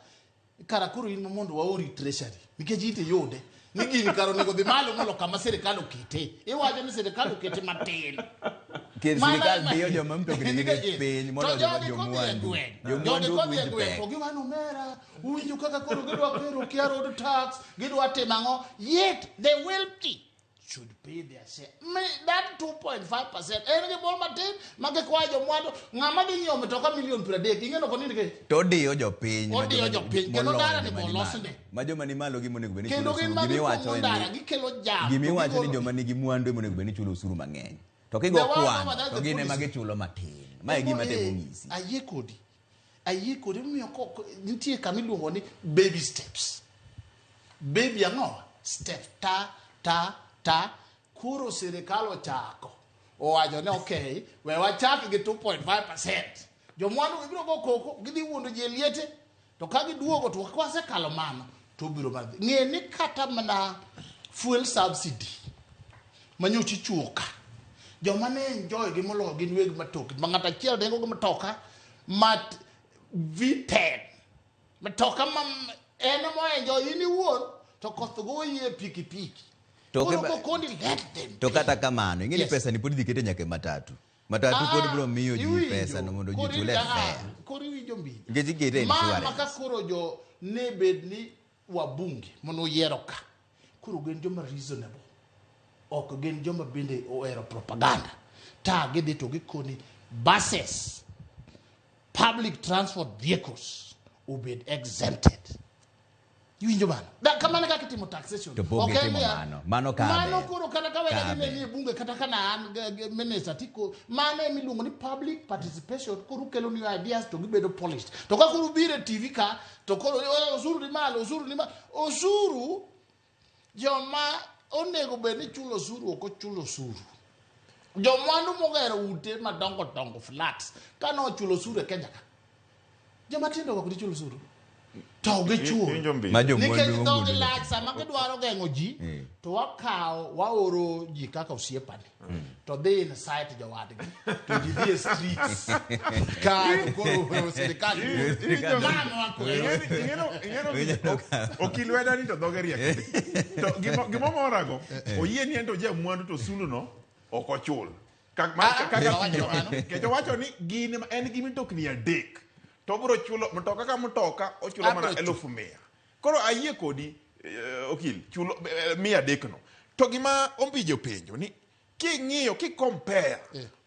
kara koro in mondo waori treasury nikech in to iyude ni gini kara onego dhi malo molo kama sirikal okete. Iwacho ni sirikal okete matin. Nikech Mano sirikal ema- diyo joma mtokni Nikech- gi piny to moloyo jogi kodhi e jomwandu. gweng', jogi Jomwandu ok kodhi e winj gweng' pek. to giwacho omera, uwinjo kaka koro gidwa kero kia road tax, gidwa timo ang'o, yet the wealthy should pay their share. Me, that 2.5% en gimoro matin ma gikwayo jomwandu. Ng'ama dhi nyiewo mtoka milion 30, ing'e ni ok onind kech. To odiyo jopiny. ma Odiyo joma- jopiny, kendo moloyo ndara ni joma be ni olos malo. nde. Ma joma ni malo gima onego bed ni Kendo chulo gin osuru. ma Gima iwacho gipong'o en ndara, ni gikelo jam. gima to iwacho ni gigolo- joma nigi mwandu ema onego bed ni chulo osuru mang'eny. To kigo The one kwan over that's to the gin ema policy. gichulo matin. Ma e gima temo Eh, nyisi. Ayie kodi. Ayie kodi omiyo nitie kama iluongo ni baby steps. Baby ang'o? Step ta ta ta. Koro sirikal ochako. Owacho ni okay, we wachak gi 2.5%. Jomwandu gi biro go koko, gidhi wuondo ji e liete. To ka giduogo to kwasekalo mano, to obiro mana dhi. Ng'e ni kata mana fuel subsidy manyocha ichiwo ka joma ne enjoy gi moloyo gin weg matokni ma ng'ato achiel ringo gi mtoka ma V10 mtoka ma en ema enjoy in iwuon to koth goyi e pikipiki To koro kokondi let them To kata kamano, ing'e ni Yes. pesa ni pod idhi kete nyaka e matatu. Matatu pod Ah, biro miyo ji iwinjo. pesa no mondo ji Koro chul e iwinjo, ah, fare. koro iwinjo mbiji Nikech ikete e ma insurance. ma ka koro jo ne bed ni wabunge manoyiero ka koro gin joma reasonable ok gin joma bende ohero propaganda ta gidhi to gikoni buses public transport vehicles obed exempted iwinjo mano Da- kamano kaka itimo taxation To pok Ok en gitimo niya, mano. Mano ka mano ber. koro kata ka wega Ka gine ni e bunge kata ka na an minister tiko mano ema iluongo ni public participation koro ukelo new ideas to gibedo polished to ka koro ubiro e TV ka to koro "Oh, osuru ni malo osuru ni malo osuru joma onego bed ni chulo osuru ok ochulo osuru jomwandu mogero ute madongo dongo flats kane ochulo osuru e Kenya ka joma tindo ok gichul osuru to gichul Iwinjo mbili. Ma jomwandu nikech dhogi owuondore. lach sama gidwaro geng'o ji to wakawo waoro ji kaka osiepani to dhi incite jowadgi to ji dhi e streets ka koro sirikal Mano wakwero. Okil weda ni to dhoge riek. To gimomorago, oyie ni en to jamwandu to osuru no ok ochul. Ah, owacho mano. Nikech owacho ni gin en gi mitokni adek to obiro chulo mtoka ka mtoka ochulo mana Abiro chulo. 100,000. Koro ayie kodi okil chulo 300 no. To gima Ombiji openjo ni king'iyo ki compare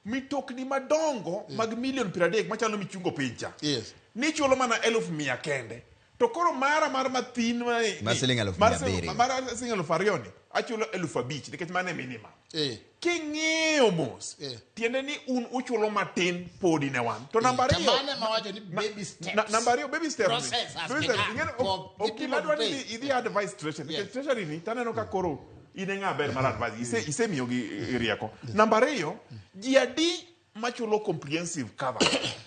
mitokni madongo mag milion 30 machalo michungo piny cha. Yes. Nichulo mana 100,000 kende. To koro mara mar mathin Mar siling 700,000. Mar siling 2,000 ni achulo 5,000 nikech mano e minimum. Eh. King'iyo mos, tiende ni un uchulo matin podi ne wan. To namba To ariyo, mano ema wacho ni baby steps. namba ariyo baby steps. ni. Process has Baby steps. begun Ing'e ni for the okil people adwa to ni pay. idhi advice treasury. Nikech treasury ni taneno ka koro in e ng'a ber mar advice. Isemiyogi rieko. Namba ariyo, ji adi machulo comprehensive cover.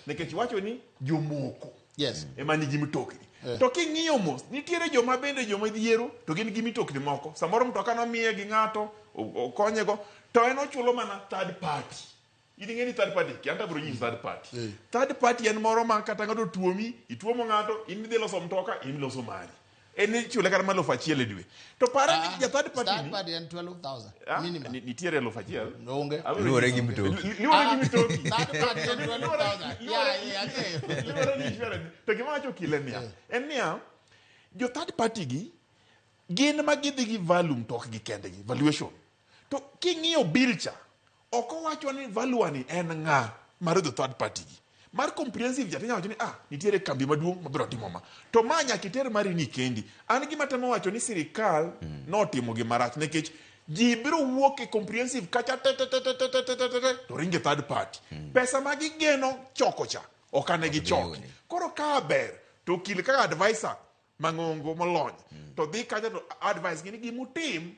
Nikech iwacho ni jomoko. Yes. Ema nigi mitokni. To king'iyo mos, nitiere joma bende joma dhiero to gin gi mitokni moko. Samoro mtoka nomiye gi ng'ato, okonyego, to en ochulo mana third party. In ing'e ni third party, kia an to abiro nyisi third party. Third party en moro ma kata ng'ato tuomi, ituomo ng'ato, in idhi loso mtoka, in iloso mari. En ichule kata mana 1,000 e dwe. To pare ni ja third party Third ni, party en 12,000 ah, minimum. nitiere 1,000. Onge. Abiro Luwore nyisi. gi mtoki. Luwore gi mtoki. Third party en 12,000. Yeah, yeah, ang'eyo. Luwore gi insurance. To gima wacho okil en niya, en niya, jo third party gi, gin ma gidhi gi value mtokgi kendgi, valuation. To king'iyo bill cha, ok owacho ni value ni en ng'a mar jo third party gi. Mar comprehensive cha tinyalo wacho ni ah, nitiere kambi maduong' mabiro timo ma. To ma nyaka iter mari ni kendi. An gima temo wacho ni sirikal notimo gima rach nikech ji biro wuok e comprehensive kacha te te te te te te te te te te to ringe third party. Pesa ma gigeno choko cha ok ane gichoki. Koro ka ber To okil kaka advisor mang'ongo molony to dhi kanyo to advice gi ni gimutim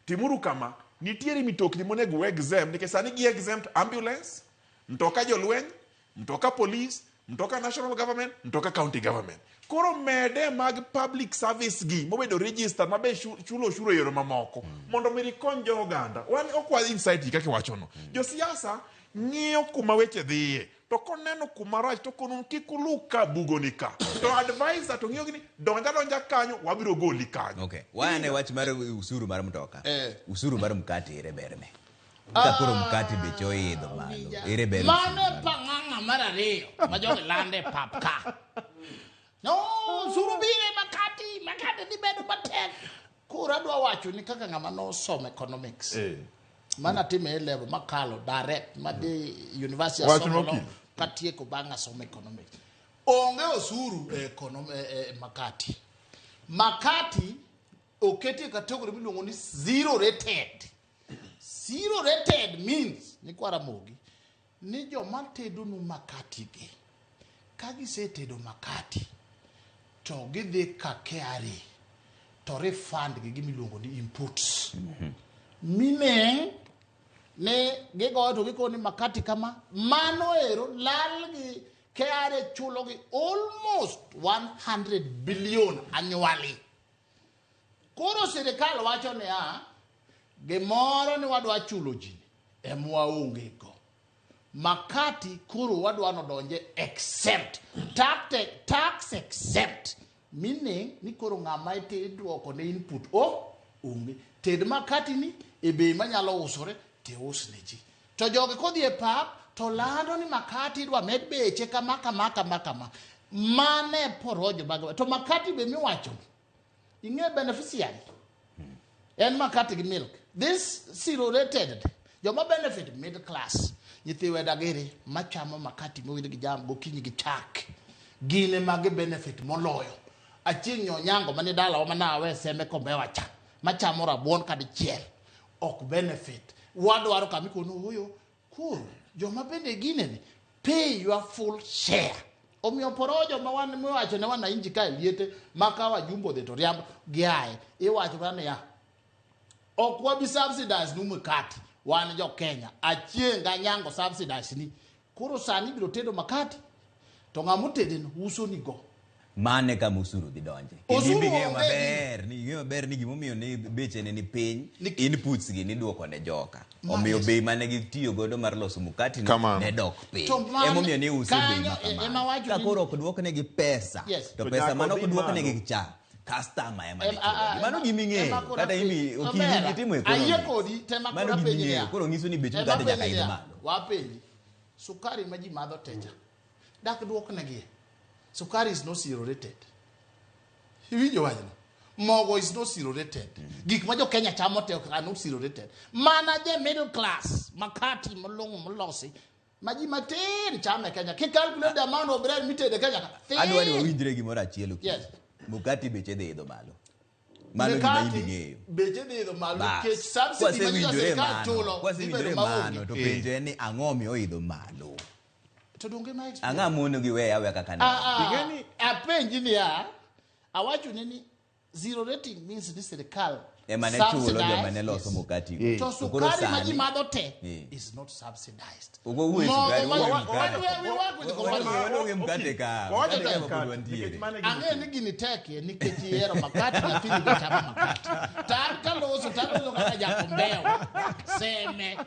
timuru kama nitiere mitokni monego u exempt nikech sani gi exempt ambulance mtoka jolweny mtoka police mtoka national government mtoka county government koro mede mag public service gi mobedo registered mabe chulo osuru e yore mamoko mondo mi gikony jo oganda wan ok wa insight ji kaka iwachono josiasa ng'iyo kuma weche dhiye to koneno kuma rach to kono kik ulu ka bugoni ka to advisor to ng'iyo gi ni donja donja kanyo wabiro goli kanyo Okay. Wane wach mar usuru mar mtoka. Usuru mar mkate ere berne? Ka koro mkate beche oidho malo. Ere ber Mano e pang'ang'a mar ariyo ma jogi lando e pap ka. No, osuru biro e makati, makati dhi bedo matek. Koro adwa wacho ni kaka ng'ama nosomo economics. Mana timo A level makalo direct madhi university Wach asomo mokil. no, katieko bang' asomo economics. Onge osuru e, e makati. Makati oketi e category miluongo ni zero rated. Zero rated means ni kwa Ramogi ni joma tedonu makati gi ka gisetedo makati to gidhi ka KRA to refund gi gimiluongo ni inputs. Meaning ni gigoyo to gikoni makati kama mano ero lal gi KRA chulo gi almost 100 billion annually. Koro sirikal wacho niya, gimoro ni wadwa chulo ji ema waonge go. Makati koro wadwa nodonje exempt. Tax, tax exempt. Meaning ni koro ng'ama idwoko ne input o onge. Ted makati ni e bei manyalo usore tius ne ji. To jogi kodhi e pap to lando ni makati idwa med beche kama kama kama kama. Mane porojo mag to makati be miwacho ing'e beneficiary en makati gi milk this zero rated joma benefit middle class nyithi wedagiri machamo makati mowir gi jam gokinyi gi chak gin ema gi benefit moloyo achieng' nyonyango mane dalawa manawe seme kombewa cha machamo rabuon kadichiel ok benefit wadwaro kama ikono ooyo koro joma bende gineni pay your full share omiyo porojo ma wan miwacho ne wananchi ka e liete ma ka wajumbe odhi to riambo giaye iwacho mana niya ok wabi subsidize nu mkate wan jo Kenya achieng' ganyango subsidize ni koro sani ibiro tedo makati to ng'ama otede no uso ni go Mane kama osuru dhi donje. Osuru Kendo ing'eyo onge maber ni ing'eyo maber ni gimomiyo ne beche ne ni piny inputs gi nidwoko ne joka. Omiyo bei mane gitiyo godo mar loso mukati no ne dok piny. To mano- Emomiyo ne uso bei kanyo ma ema kamano. wacho Ka ni- koro ok dwoknegi pesa, Yes. to To pesa nyaka mane ok odhi dwoknegi malo. cha customer ema ne Em- a- a- chulo. Mano gima ema ing'eyo. koro Kata imi apenji. ok Omera, itimo ayie economics. kodi tema Mano koro gima apenji ing'eyo. niya. Koro nyiso ni bech Ema mkate nyaka apenji idh niya, malo. wapenji sukari ma ji madho techa dak dwoknegi sukari is not zero rated iwinjo wachno mogo is not zero rated gik ma jo Kenya chamo te are not zero rated mana je middle class makati molong'o molosi ma ji matin chamo e Kenya ki calculate the amount of bread mitede e Kenya ka Adwa ni thin. wawinjre gimoro achiel Okil. Yes. Mkate beche dhi idho malo. Mano gima Mikati in ing'eyo. beche dhi idho malo Bas. nikech subsidy ma Kwasewinjore sirikal mano, chulo dhi bedo kwasewinjore maonge mano to penjo en ni ang'o miyo oidho malo? to donge ma explain? Ang'o mono giweya aweya kaka ne? Ah, ah, apenji niya awacho ni ni zero rating means ni sirikal Ema ne chulo subsidize- joma ne loso mukati go. to To koro sukari ma ji sani- madho te Eh. is not subsidized Ok wawuo e Mogo sukari, ma- wawuo e wa- mkate. we work with the comparison. Wadong' e mkate ka. Wawacho Mkate ka mkate, pod wantiere. nikech mano e gima ang'eyo ni gini tekie nikech ihero makati nyathini be chamo makati to an kaloso to aloso kaka jakombewa seme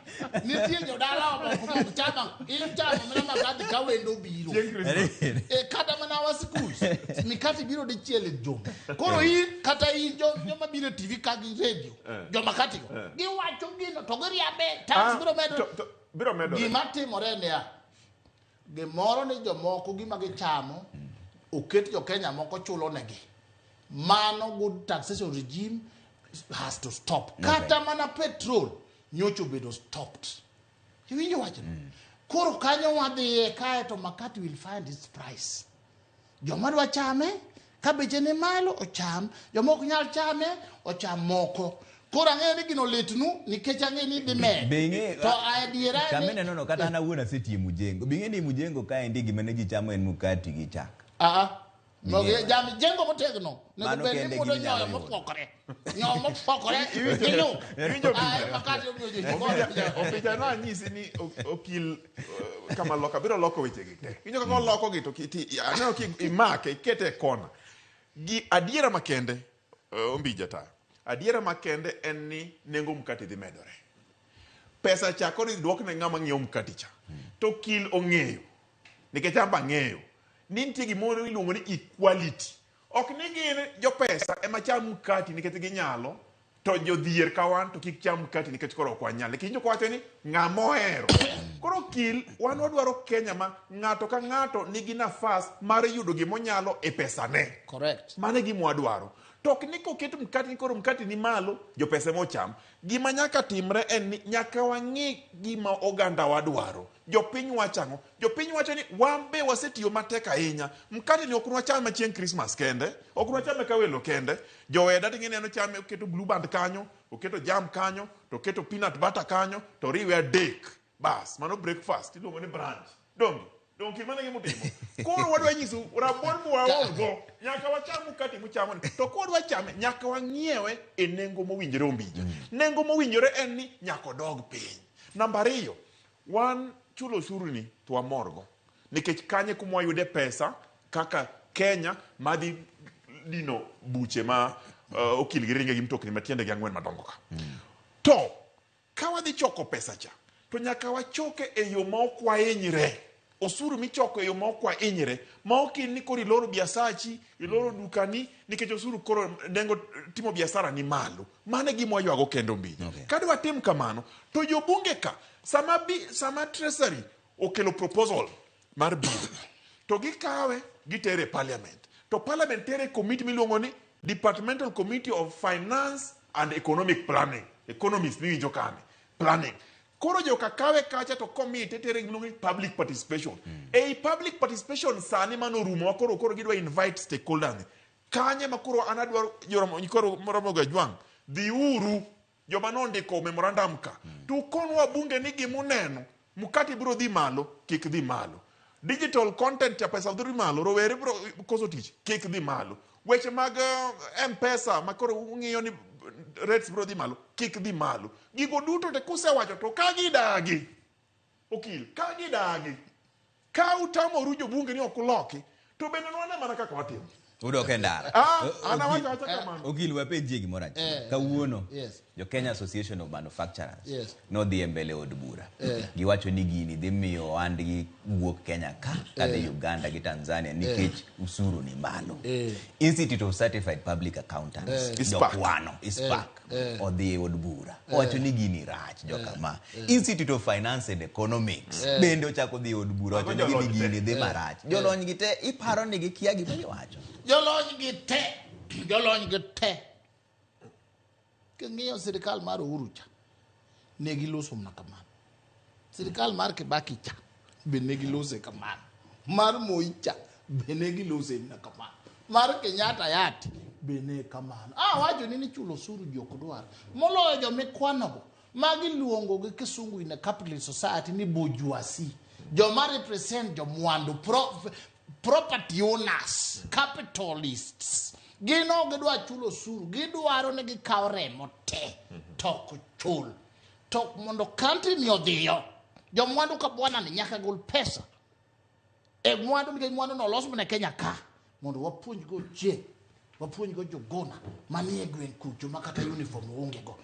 nitie jodalawa moko mok chama ichamo mana makati ka wendo obiro e, kata mana wa schools mikati biro dichiel e juma koro in kata in joma biro e tv ka gi radio jomakati go giwacho gino to giriambe tax Ah, biro medo biro medore. gima timore niya gimoro ni jomoko gima gichamo oket jo Kenya moko chulo negi mano good taxation regime has to stop kata mana petrol nyocha obedo stopped iwinjo wachno koro kanyo wadhiye kae to makati will find its price joma dwa chame ka beche ni malo ocham joma ok nyal chame ocham moko koro ang'eyo ni gino litnu nikech ang'eyo ni dhi med Be ing'e- to adiera ni Kama ineno no kata an awuon asetie Mujengo. Be ing'e ni Mujengo kaendi gima ne ji chamo en mukati gi chak. Ah, ah. Ming'eyo. Jam jengo motegno. Nego Mano bed ni kende mudo gima inyalo nyoyo yudo. mofwokore. Nyoyo mofwokore. Iwinjo- Gi nyuka. iwinjo Ah, picha? makati omiyo ji. Opija nanyisi ni okil kama loka biro loko wechegi te. Iwinjo kaka olokogi to aneno ki imake ikete e kona. Gi adiera makende Ombija tayo. Adiera makende en ni nengo mkati dhi medore. Pesa cha koro idhi duok ne ng'ama ng'iewo mkati cha. To okil ong'eyo nikech an be ang'eyo ni nitie gimoro iluongo ni equality. Ok ni gin jopesa ema cham mkati nikech ginyalo to jodhier ka wan to kik cham mkati nikech koro ok wanyal. Nikech jok wacho ni ng'ama ohero. Koro okil wan wadwaro Kenya ma ng'ato ka ng'ato nigi nafas mar yudo gimonyalo e pesane. Correct. Mano e gima wadwaro. To ok ni koket mkati ni koro mkati ni malo, jopesa ema ocham. Gima nyaka timre en ni nyaka wang'i gima oganda wadwaro. Jopiny wacho ang'o? Jopiny wacho ni wan be wasetiyo matek ahinya. Mkati ni ok nwachame chieng' Christmas kende, ok nwachame ka welo kende. Joweda to ineno chame oketo blue band kanyo, oketo jam kanyo, to oketo peanut butter kanyo, to oriwe adek. Bas, mano breakfast, iluongo ni brunch. Donge? Donge mano e gima utimo? Koro wadwa nyisou rabuon mwaol go, nyaka wacham mkati muchamo ni. To kwadwa chame, nyaka wang'iewe e nengo mowinjore Ombija. Nengo mowinjore en ni nyaka odog piny. Namba ariyo, wan chulo osuru ni to wamorgo. Nikech kanye kuma wayude pesa kaka Kenya madhi dino buche ma okil gi ringe gi mtokni matiende gi ang'wen madongo ka. To ka wadhi choko pesa cha to nyaka wachoke e yo ma ok wahinyre. Osuru michoko e yo ma ok wahinyre, ma ok in ni koro iloro biasachi, iloro dukani nikech osuru koro nengo timo biasara ni malo. Mano e gima waywago kendo Ombija. Ka dwa tim kamano, to jobunge ka sama Treasury okelo proposal mar bill, to gikawe gitere e parliament. To parliament tere e committee miluongo ni Departmental Committee of Finance and Economic Planning. Economist miwinjo kane. Planning. Koro joka kawe kacha to komite tere gimiluongo ni public participation. Ei public participation sani mano orumo ma koro gidwa invite stakeholders. ni. Kanye ma koro an adwaro koro Ramogi Ajwang' dhiuru joma nondiko memorandum ka to ukon wabunge ni gimuneno mkati biro dhi malo kik dhi malo digital content cha pesa dhi malo rowere biro koso tich kik dhi malo weche mag mpesa ma koro ung'iyo ni rates biro dhi malo kik dhi malo gigo duto te kusewacho to ka gidagi okil ka gidagi ka utamoru jobunge ni ok uloki to bende nwane mana kaka watimo Udok e ndara. Ah, an awacho awacha kamano. Okil wapenjie gimoro achiel. Kawuono, Jo Kenya Association of Manufacturers nodhi e mbele od bura. Giwacho ni gini dhi miyo ohandgi wuok Kenya ka kadhi Uganda gi Tanzania nikech usuru ni malo. Institute of Certified Public Accountants, jokwano, ICPAK, odhi e od bura. Owacho ni gini rach jokama. Institute of Finance and Economics bende ochako dhi e od bura owacho ni Mago gini jolony te. gini dhi marach. Jolony gi te iparo ni gikia gima giwacho. Jolony gi te, jolony gi te. King'iyo sirikal mar Uhuru cha, ne giloso mana kamano. Sirikal mar Kibaki cha, be ne gilose kamano. Mar Moi cha, be ne gilose mana kamano. Mar Kenyatta yati, be ne kamano. Ah, wacho ni chulo osuru ji ok dwar. Moloyo jomikwanogo, magi luongo gi kisungu in a capitalist society ni bourgeoisie. Joma represent jomwandu, property owners, capitalists. Gin ok gidwa chulo osuru, gidwaro ni gikaw remo te to ok chul. To mondo country ni odhiyo, jomwandu ka bwana ni nyaka gol pesa e mwandu nikech mwandu no olos mana e Kenya ka mondo wapuonj go chieng' wapuonj go jogona manie gweng' kucho ma kata uniform onge go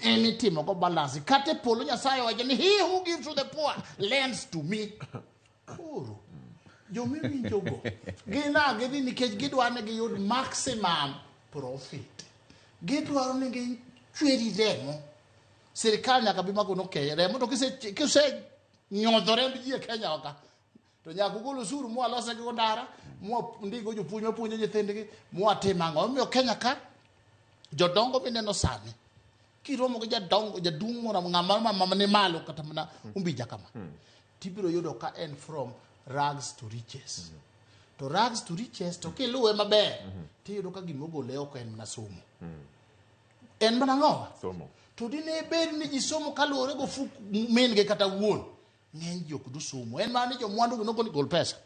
emitimo go balance kata e polo Nyasaye owacho ni he who gives to the poor lends to me koro jomiwinjogo gin a gidhi nikech gidwa ni giyud maximum profit gidwaro ni gichweri remo sirikal nyaka bi magono okay remo to kise nyodho remb ji e Kenya ka to nyaka ugol osuru mwalose go ndara mwandigo jopuonj mapuonjo nyithindgi mwatim ang'o omiyo Kenya ka jodongo mineno sani kiromo gi jadongo jaduong' moro ng'ama mama ni malo kata mana Umbija kama tibiro yudo ka en from rags to riches to rags to riches to kiluwe maber tiyudo ka gimogole oko en mana somo en mana ng'owa Somo. to dine bed ni ji somo kaluwore gofuk min gi kata wuon ng'eny ji ok do somo en mana ni jomwandu gi nogol gol pesa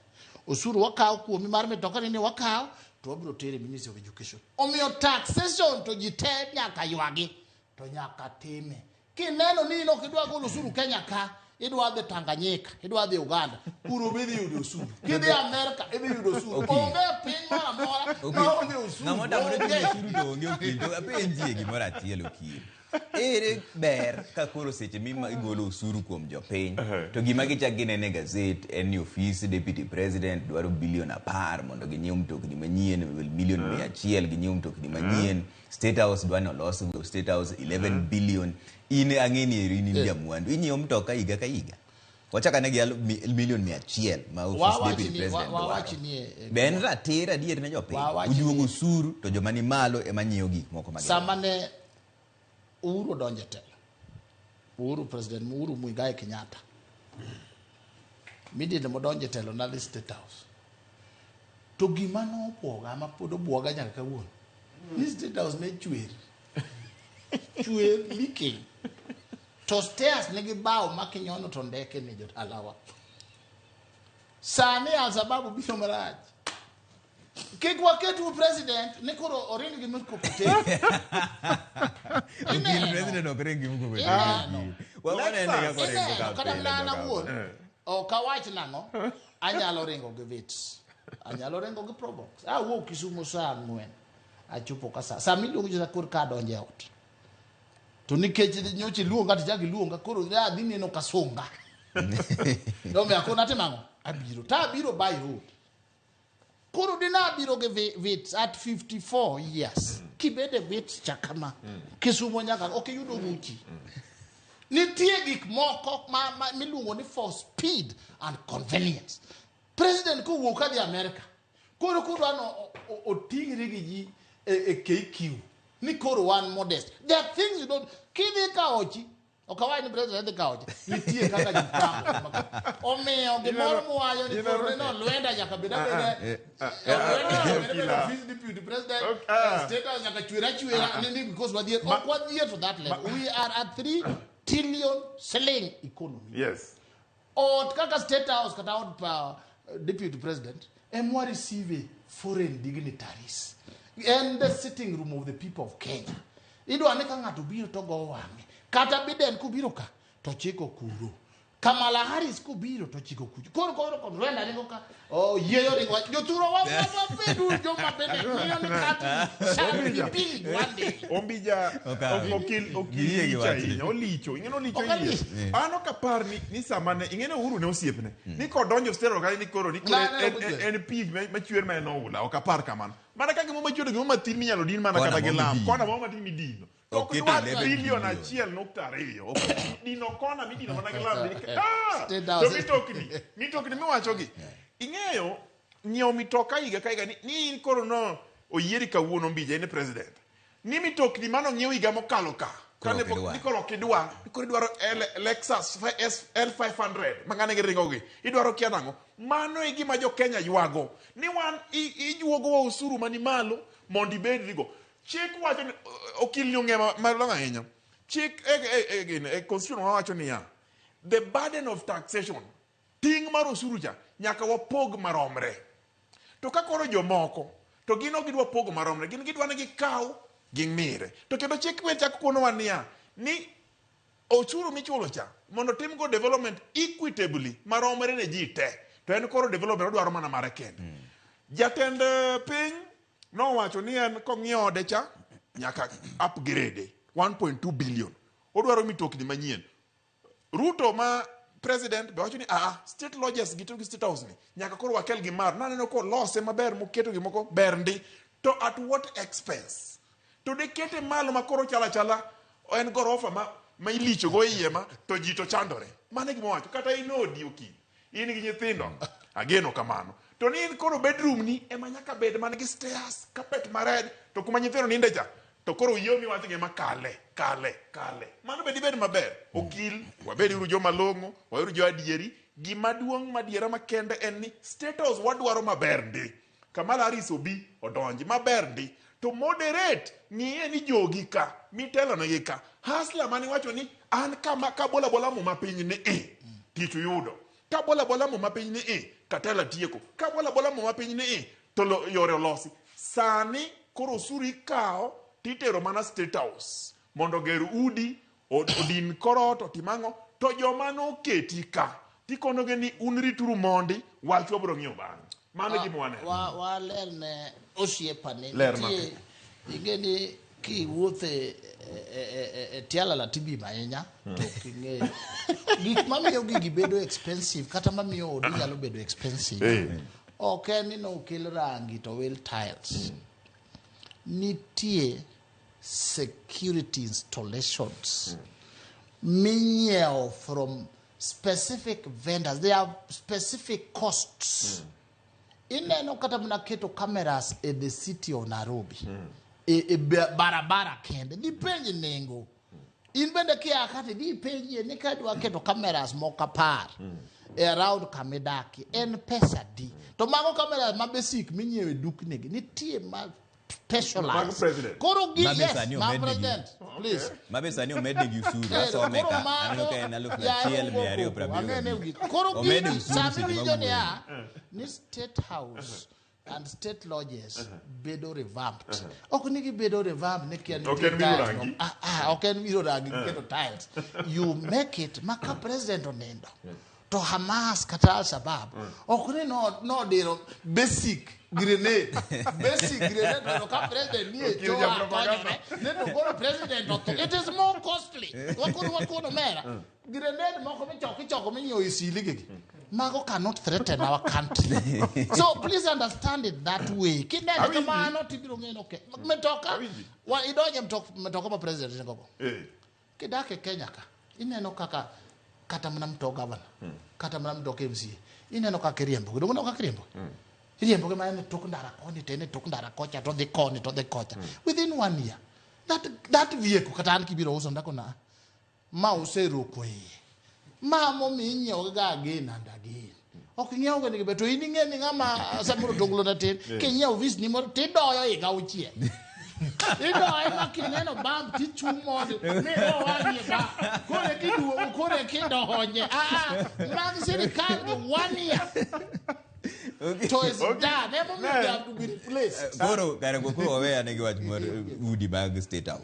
Osuru wakawo kuomi mar mitoka ni wakawo to wabiro tere Ministry of Education. Omiyo taxation to ji te nyaka ywagi to nyaka time. Kineno ni in ok idwa golo osuru Kenya ka, idwa dhi Tanganyika, idwa dhi Uganda, kuro be idhi yudo osuru. Kidhi Amerika idhi yudo osuru. Okil. Onge piny moro amora maonge osuru. Ng'ama otamore Onge. chulo osuru to onge okil. To apenjie gimoro achiel okil. Ere ber ka koro seche mima igolo osuru kuom jopiny to gima gichak ginene e gazet en ni ofis deputy president dwaro bilion 10 mondo ginyiew mtokni manyien, milion 100 ginyiew mtokni manyien, State House dwa ni olos State House 11 billion. In ang'e ni eri in jamwandu inyiewo mtoka higa ka higa. Wachak ane gi milion 100 ma ofis deputy president dwaro. Wawach ni e- Be en ratiro adier ne jopiny? Wawach ni- Ujuogo osuru to joma ni malo ema nyiewo gik moko ma gidwaro. Sama ne Uhuru odonjo e telo, Uhuru President Uhuru Muigai Kenyatta, immediately modonjo e telo nadhi State House. To gima nobwoga ma pod obwoga nyaka kawuono, ni State House ne chwer. Chwer leaking. To stairs nigi bao ma kinyono to ndeke ni jodalawa. Sani Al-Shabaab biro marach. Kik waketu president ni koro oring gi mkokoteni. Okil president ok ring gi mkokoteni. Ineno. Wanene kaka oringo Ineno, ka kata pile, mana an joka. awuon ok awach nang'o anyalo ringo gi Vitz anyalo ringo gi Probox awuok Kisumu saa 4 achopo ka saa miluongo cha koro ka adonjo e ot to nikech nyocha iluonga to ichako iluonga koro ne adhi neno kasunga omiyo akoro natimo ang'o abiro to abiro by road koro dine abiro gi Vitz at 54 years kibede Vitz cha kama Kisumu nyaka ok iyudo ruchi nitie gik moko ma miluongo ni for speed and convenience president kowuok kadhi America koro kudwa no oting're gi ji e KQ ni koro wan modest there are things you don't kidhi kaochi ok awach ni president dhi kaochi nitie kaka ji pango omiyo gimoro muwacho ni koro ni no Lwenda nyaka bed abeda Lwenda bed office deputy president state house nyaka chwer achwera ni because wadhier ok wadhier to that level we are at 3 trillion shilling economy Yes. ot kaka state house kata od pa deputy president emwa receive foreign dignitaries en the sitting room of the people of Kenya idwa ni ka ng'ato biro to go wang'e kata Biden kobiro ka to chiko kuro Kamala Harris kobiro to chiko kucho koro koro kod Rwanda ringo ka oh yieyo ringo jothuro wa wabedu joma bende ng'iyo ni kata shall be big one day Ombija okil Giyie gi okil wachni. ahinya olicho ing'eno olicho Ok iye alich. an ok apar ni sama ne ing'eno Uhuru ne osiepne ni kodonjo stero kanyo ni koro ni koro Na, ne, ok en pi machwer ma en oula ok apar kamano mana ka gima machwer gima matin minyalo din mana Kona kata gi moro lam midino. kona moro matin midino To ok Oketo dwar 11 bilion billion. 1.2 Ok dino kona midino mana gi lam Ah! State To House. mitokni miwachogi ing'eyo nyiewo mitoka higa ka higa ni in koro no oyieri kawuono Mbija in e president ni mitokni mano ng'iew higa mokalo ka Koro Kane ok pok- idwar. ni koro ok idwar ni koro idwaro Lexus L500 ma ng'ane giringogi idwaro kia nang'o mano e gima jo Kenya ywago ni wan ijuogowa osuru mani malo mondo ibed rigo chik wacho ni okil ni ong'e malong'o ahinya chik e constitution wawacho niya the burden of taxation ting' mar osuru cha nyaka wapog maromre to ka koro jomoko to gin ok gidwa pogo maromre gin gidwa ni gikaw ging'ire to kendo chik be chako konowa niya ni osuru michulo cha mondo timgo development equitably maromre ne ji te to en koro development odwaro mana mare kende jatend piny nowacho ni en kong'iewo ode cha nyaka upgrade 1.2 billion odwaro mitokni manyien Ruto ma president be wacho ni state lodges gi to gi state house ni nyaka koro wakel gi mar naneno kolose maber moketo gimoko ber ndi to at what expense to de kete malo ma koro chala chala en gorofa ma ilicho go iye ma to ji to chandore mano e gima owacho kata in odi okil in gi nyithindo ageno kamano to ni in koro bedroom ni ema nyaka bed man gi stairs carpet mared to kuma nyithindo ninde cha to koro yie miwacho gi ema kale kale kale mano be dibed maber okil wabed uru joma long'o wayuru jo adieri gima duong' madiera makende en ni state house wadwaro maber ndi Kamala Harris obi odonji maber ndi to moderate ng'iye ni jogi ka mitelonegi ka hasla mane iwacho ni an kama kabola bola muma piny ni tich uyudo kabola bola muma piny ni Katala tieko. Ka bola bola muma piny ni i, to yore olosi. Sani koro osuru ikawo titero mana State House mondo oger udi, odin korot, otim ang'o. To joma noketi ka, tikonogi ni un rituru mondi, wach wabiro ng'iyo bang'e. Mano e gima waneno. Waler ne osiepane. Ler ma. Nitie, ing'e ni kiwuotho e tialala tibim ahinya to ok ing'eyo gik mamiyo gigi bedo expensive kata mamiyo odi nyalo bedo expensive. Ok en ni nokel rangi to wil tiles. Nitie security installations minyiewo from specific vendors. They have specific costs. Ineno kata mana keto cameras e the city of Nairobi e barabara kende dipenj nengo. In bende kia kata di penjie ni kadwa keto cameras moko 10 e around kamidakie en pesa di? To mago cameras ma basic minyiewo e dukni gi nitie ma specialized. Mag president. Koro gi Mabe yes, sani mag omednegi. president. Please. Mabe sani omednegi osuru. Eh, Asome koro ka. mago- Aneno ka en alufu Ya, achiel mia ariyo koko, piero abiriyo ang'e ne gabich. gik. Koro Omed gini osuru sami seche winjo mawuoyo. niya ni State House and state lodges bedo revamped. Ok ni gibedo revamped ni kia Ok nitie en wiro tiles rangi. no. Ok en wiro rangi keto tiles. You make it ma ka president onindo to Hamas kata Al-Shabaab ok ni nodiro basic grenade. Basic grenade to ka president nie Okil choo ja propaganda. atonyore ne to koro president otho. It is more costly. Wakoro wakono mera. Grenade moko michoko ichoko minyiewo e siligegi. Mago cannot threaten our country. So please understand it that way. Kinene Awinji. kamano tibiro ng'eyo ni okay. Mtoka Awinji. wa idonje mtoka ma president nigogo. Kidak e Kenya ka ineno kaka kata mana mtok governor, kata mana mtok MCA, ineno kaka iriembo. Donge ineno kaka iriembo? Iriembo gi mana ni tok ndara koni to en e tok ndara kocha to dhi koni to dhi kocha. Within 1 year that vehicle kata an kibiro uso ndako na ma useroko iye. Ma momiyo inyiewo ga again and again. Ok ing'iew ga nigi to in ing'e ni ng'ama samoro tonglo na tin kinyiewo vis ni moro tidoyo higa auchiel. Idoye ma kineno bamb tichung' mondi mi do wang'i ba. Koro kiduogo koro kidonje. Mag sirikal gi 1 year. To is done. Emomiyo they have to be replaced. Koro kare koro waweya ne gi wach mar udi mag State House.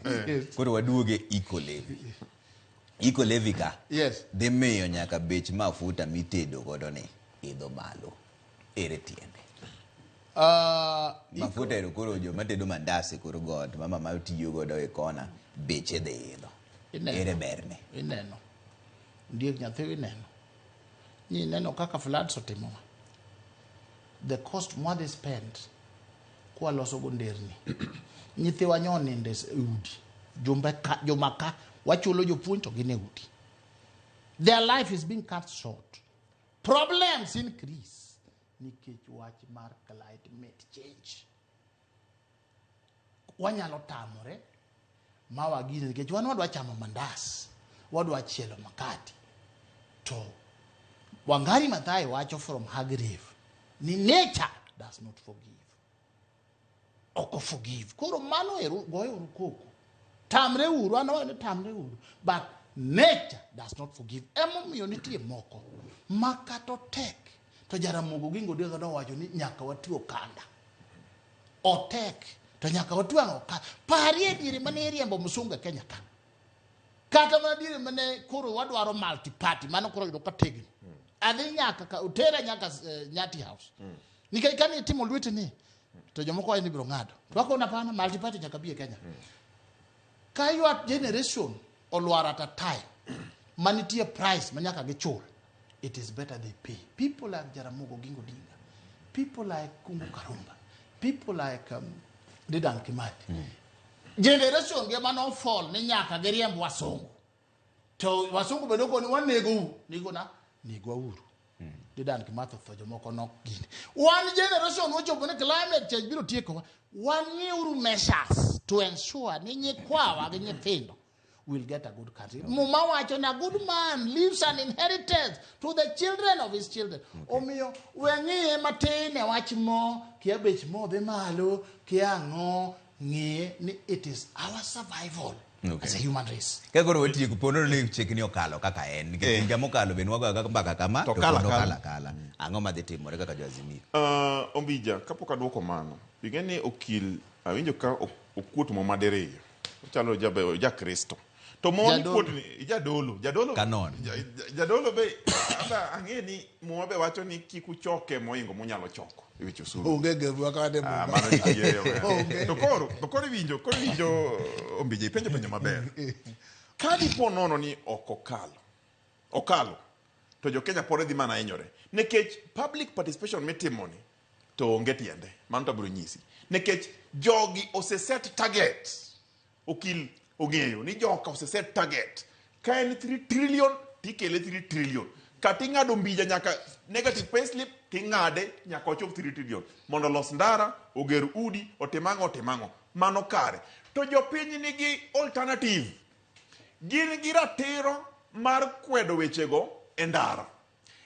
Koro waduoge eco levy. Eco levy ka. Yes. Dhi miyo nyaka bech mafuta mitedo godo ni idho malo. Ere tiende? Mafuta ero koro joma tedo mandas e kor got, mama ma tiyo godo e kona, beche dhi idho. Ineno. Ere berne? Ineno. Ndiek nyathi ineno. Ni ineno kaka floods otimowa. The cost mwadhi spend kwaloso go nderni. Nyithiwa nyo oninde e udi. Jumbe ka, joma ka wachulo jopuonj to gin e udi. Their life is being cut short. Problems increase nikech wach mar climate change. Wanyalo tamore ma wagine nikech wan wadwa chamo mandas, wadwa chielo makati. To Wangari Maathai wacho from her grave ni nature does not forgive. Ok forgive. Koro mano ero goyo uru koko. Tamre uru, an awacho ni tamre uru. But nature does not forgive. Emomiyo nitie moko ma kata otek to Jaramogi Oginga Odinga nowacho ni nyaka watwe okanda. Otek to nyaka watwe okanda. Parie diere mane iriembo msungu e Kenya ka. Kata mana diere mane koro wadwaro multi party mano koro yudo ka tegno. Adhi nyaka ka otera nyaka Nyati House. Nikech kane itimo lweti ni to jomoko wacho ni biro ng'ado. To wakona pana multi party nyaka bi e Kenya. Ka your generation olwar at a time manitie price ma nyaka gichul, it is better they pay. People like Jaramogi Oginga Odinga, people like Kungu Karumba, people like Dedan Kimathi. Generation gi mano fall ni nyaka giriemb wasungu. To wasungu bende okoni wanegou, nigona negwa uru. Dedan Kimathi otho jomoko nok gini. One generation ochopo ni climate change biro tiekowa. Wang'iuru measures to ensure ni nyikwawa gi nyithindo will get a good country. Muma wacho ni a good man leaves an inheritance to the children of his children. Omiyo we ng'iye matin e wach mo, kia bech mo dhi malo, kia ang'o. Ng'iye ni it is our survival as a human race. Ka koro watieko ponono ni chikni okalo kaka en nikech higa mokalo be nwagoyo kaka mbaka kama To to kalo pod akala. okalo akala. Ang'o madhi timore kaka jo-Azimio? Ombija, kapok aduoko mano, ing'e ni okil awinjo ka okuot mo madiriyo. Ochalo ja Kristo. To mo Jadolo. mikuot ni jadolo, jadolo. Canon. Jadolo be aba ang'e ni muma be wacho ni kik uchoke moingo munyalo choko e weche osuru. Onge gerwa kane Ah, muma. mano nitie, omera. Onge. To koro iwinjo Ombija, ipenjo penjo maber. Ka dipo nono ni ok okalo, okalo, to jo Kenya pod dhi mana hinyore. Nikech public participation mitimoni to onge tiende. Mano to abiro nyisi. Nikech jogi ose set target. Okil ong'eyo ni joka ose set target. Ka en 3 trillion, tikele 3 trillion. Kata ing'ado mbija nyaka negative payslip, ting'ade nyaka ochop 3 trillion. Mondo olos ndara, oger udi, otim ang'o, otim ang'o. Mano kare. To jopiny nigi alternative. Gin gi ratiro mar kwedo wechego e ndara.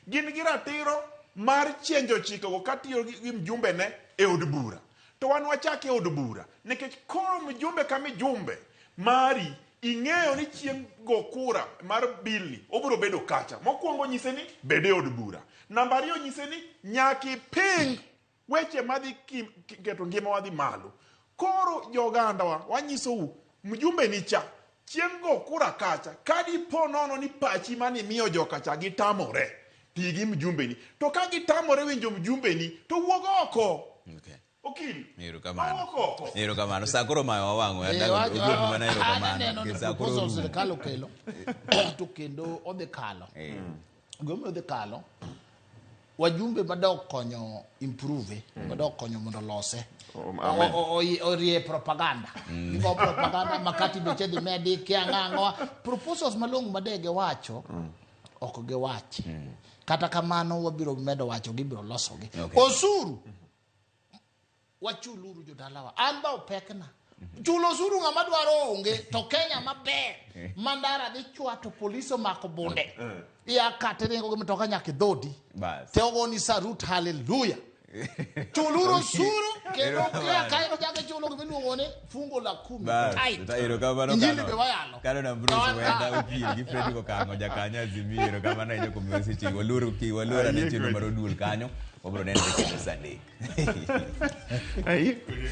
Gin gi ratiro mar chenjo chikego katiyo gi mjumbe ne e od bura. To wan wachake e od bura nikech koro mjumbe ka mijumbe mari ing'eyo ni chieng' go kura mar bill ni obiro bedo kacha. Mokwongo nyise ni bed e od bura. Namba ariyo nyise ni nyaka iping weche madhi keto ngimawa dhi malo. Koro jogandawa wanyisou mjumbe ni cha chieng' go kura kacha ka dipo nono ni pachi manimiyo joka cha gitamore ti gi mjumbeni to ka gitamore winjo mjumbeni to wuog oko. Okil Erokamano. Wuok oko. Erokamano. Sa koro mayo wawang'o. Eh, Oduok mana erokamano. aneno ni Nikech sa koro proposal orumo. sirikal okelo to kendo odhi kalo. Gimomiyo odhi kalo, wajumbe madok konyo improve, madok konyo mondo olose Amen. Orie propaganda. Gigo propaganda makati beche dhi medi kia ang'o proposals malong'o madege wacho ok giwachi. Kata kamano wabiro medo wacho gibiro losogi. Osuru wachuluru jodalawa an ba opekna chulo osuru ng'ama dwaro onge to Kenya maber ma ndara dhi chwato polis omako bunde iya kate ringo gi mtoka nyaka e dhodi Bas. te ogoni sarut haleluya chuluru osuru kendo kia kae to chulo gimiluongo ni fungo la kumi Bas. Tight. Erokamano. Injili Kano. be wayalo. Kano na Bruce Wenda okil gi Fredrick Okang'o jakanyo Azimio erokamano ahinya kuom seche waluru ki walura ne chenro mar oduol kanyo wabiro nenre kendo saa 3. Ayie kodi.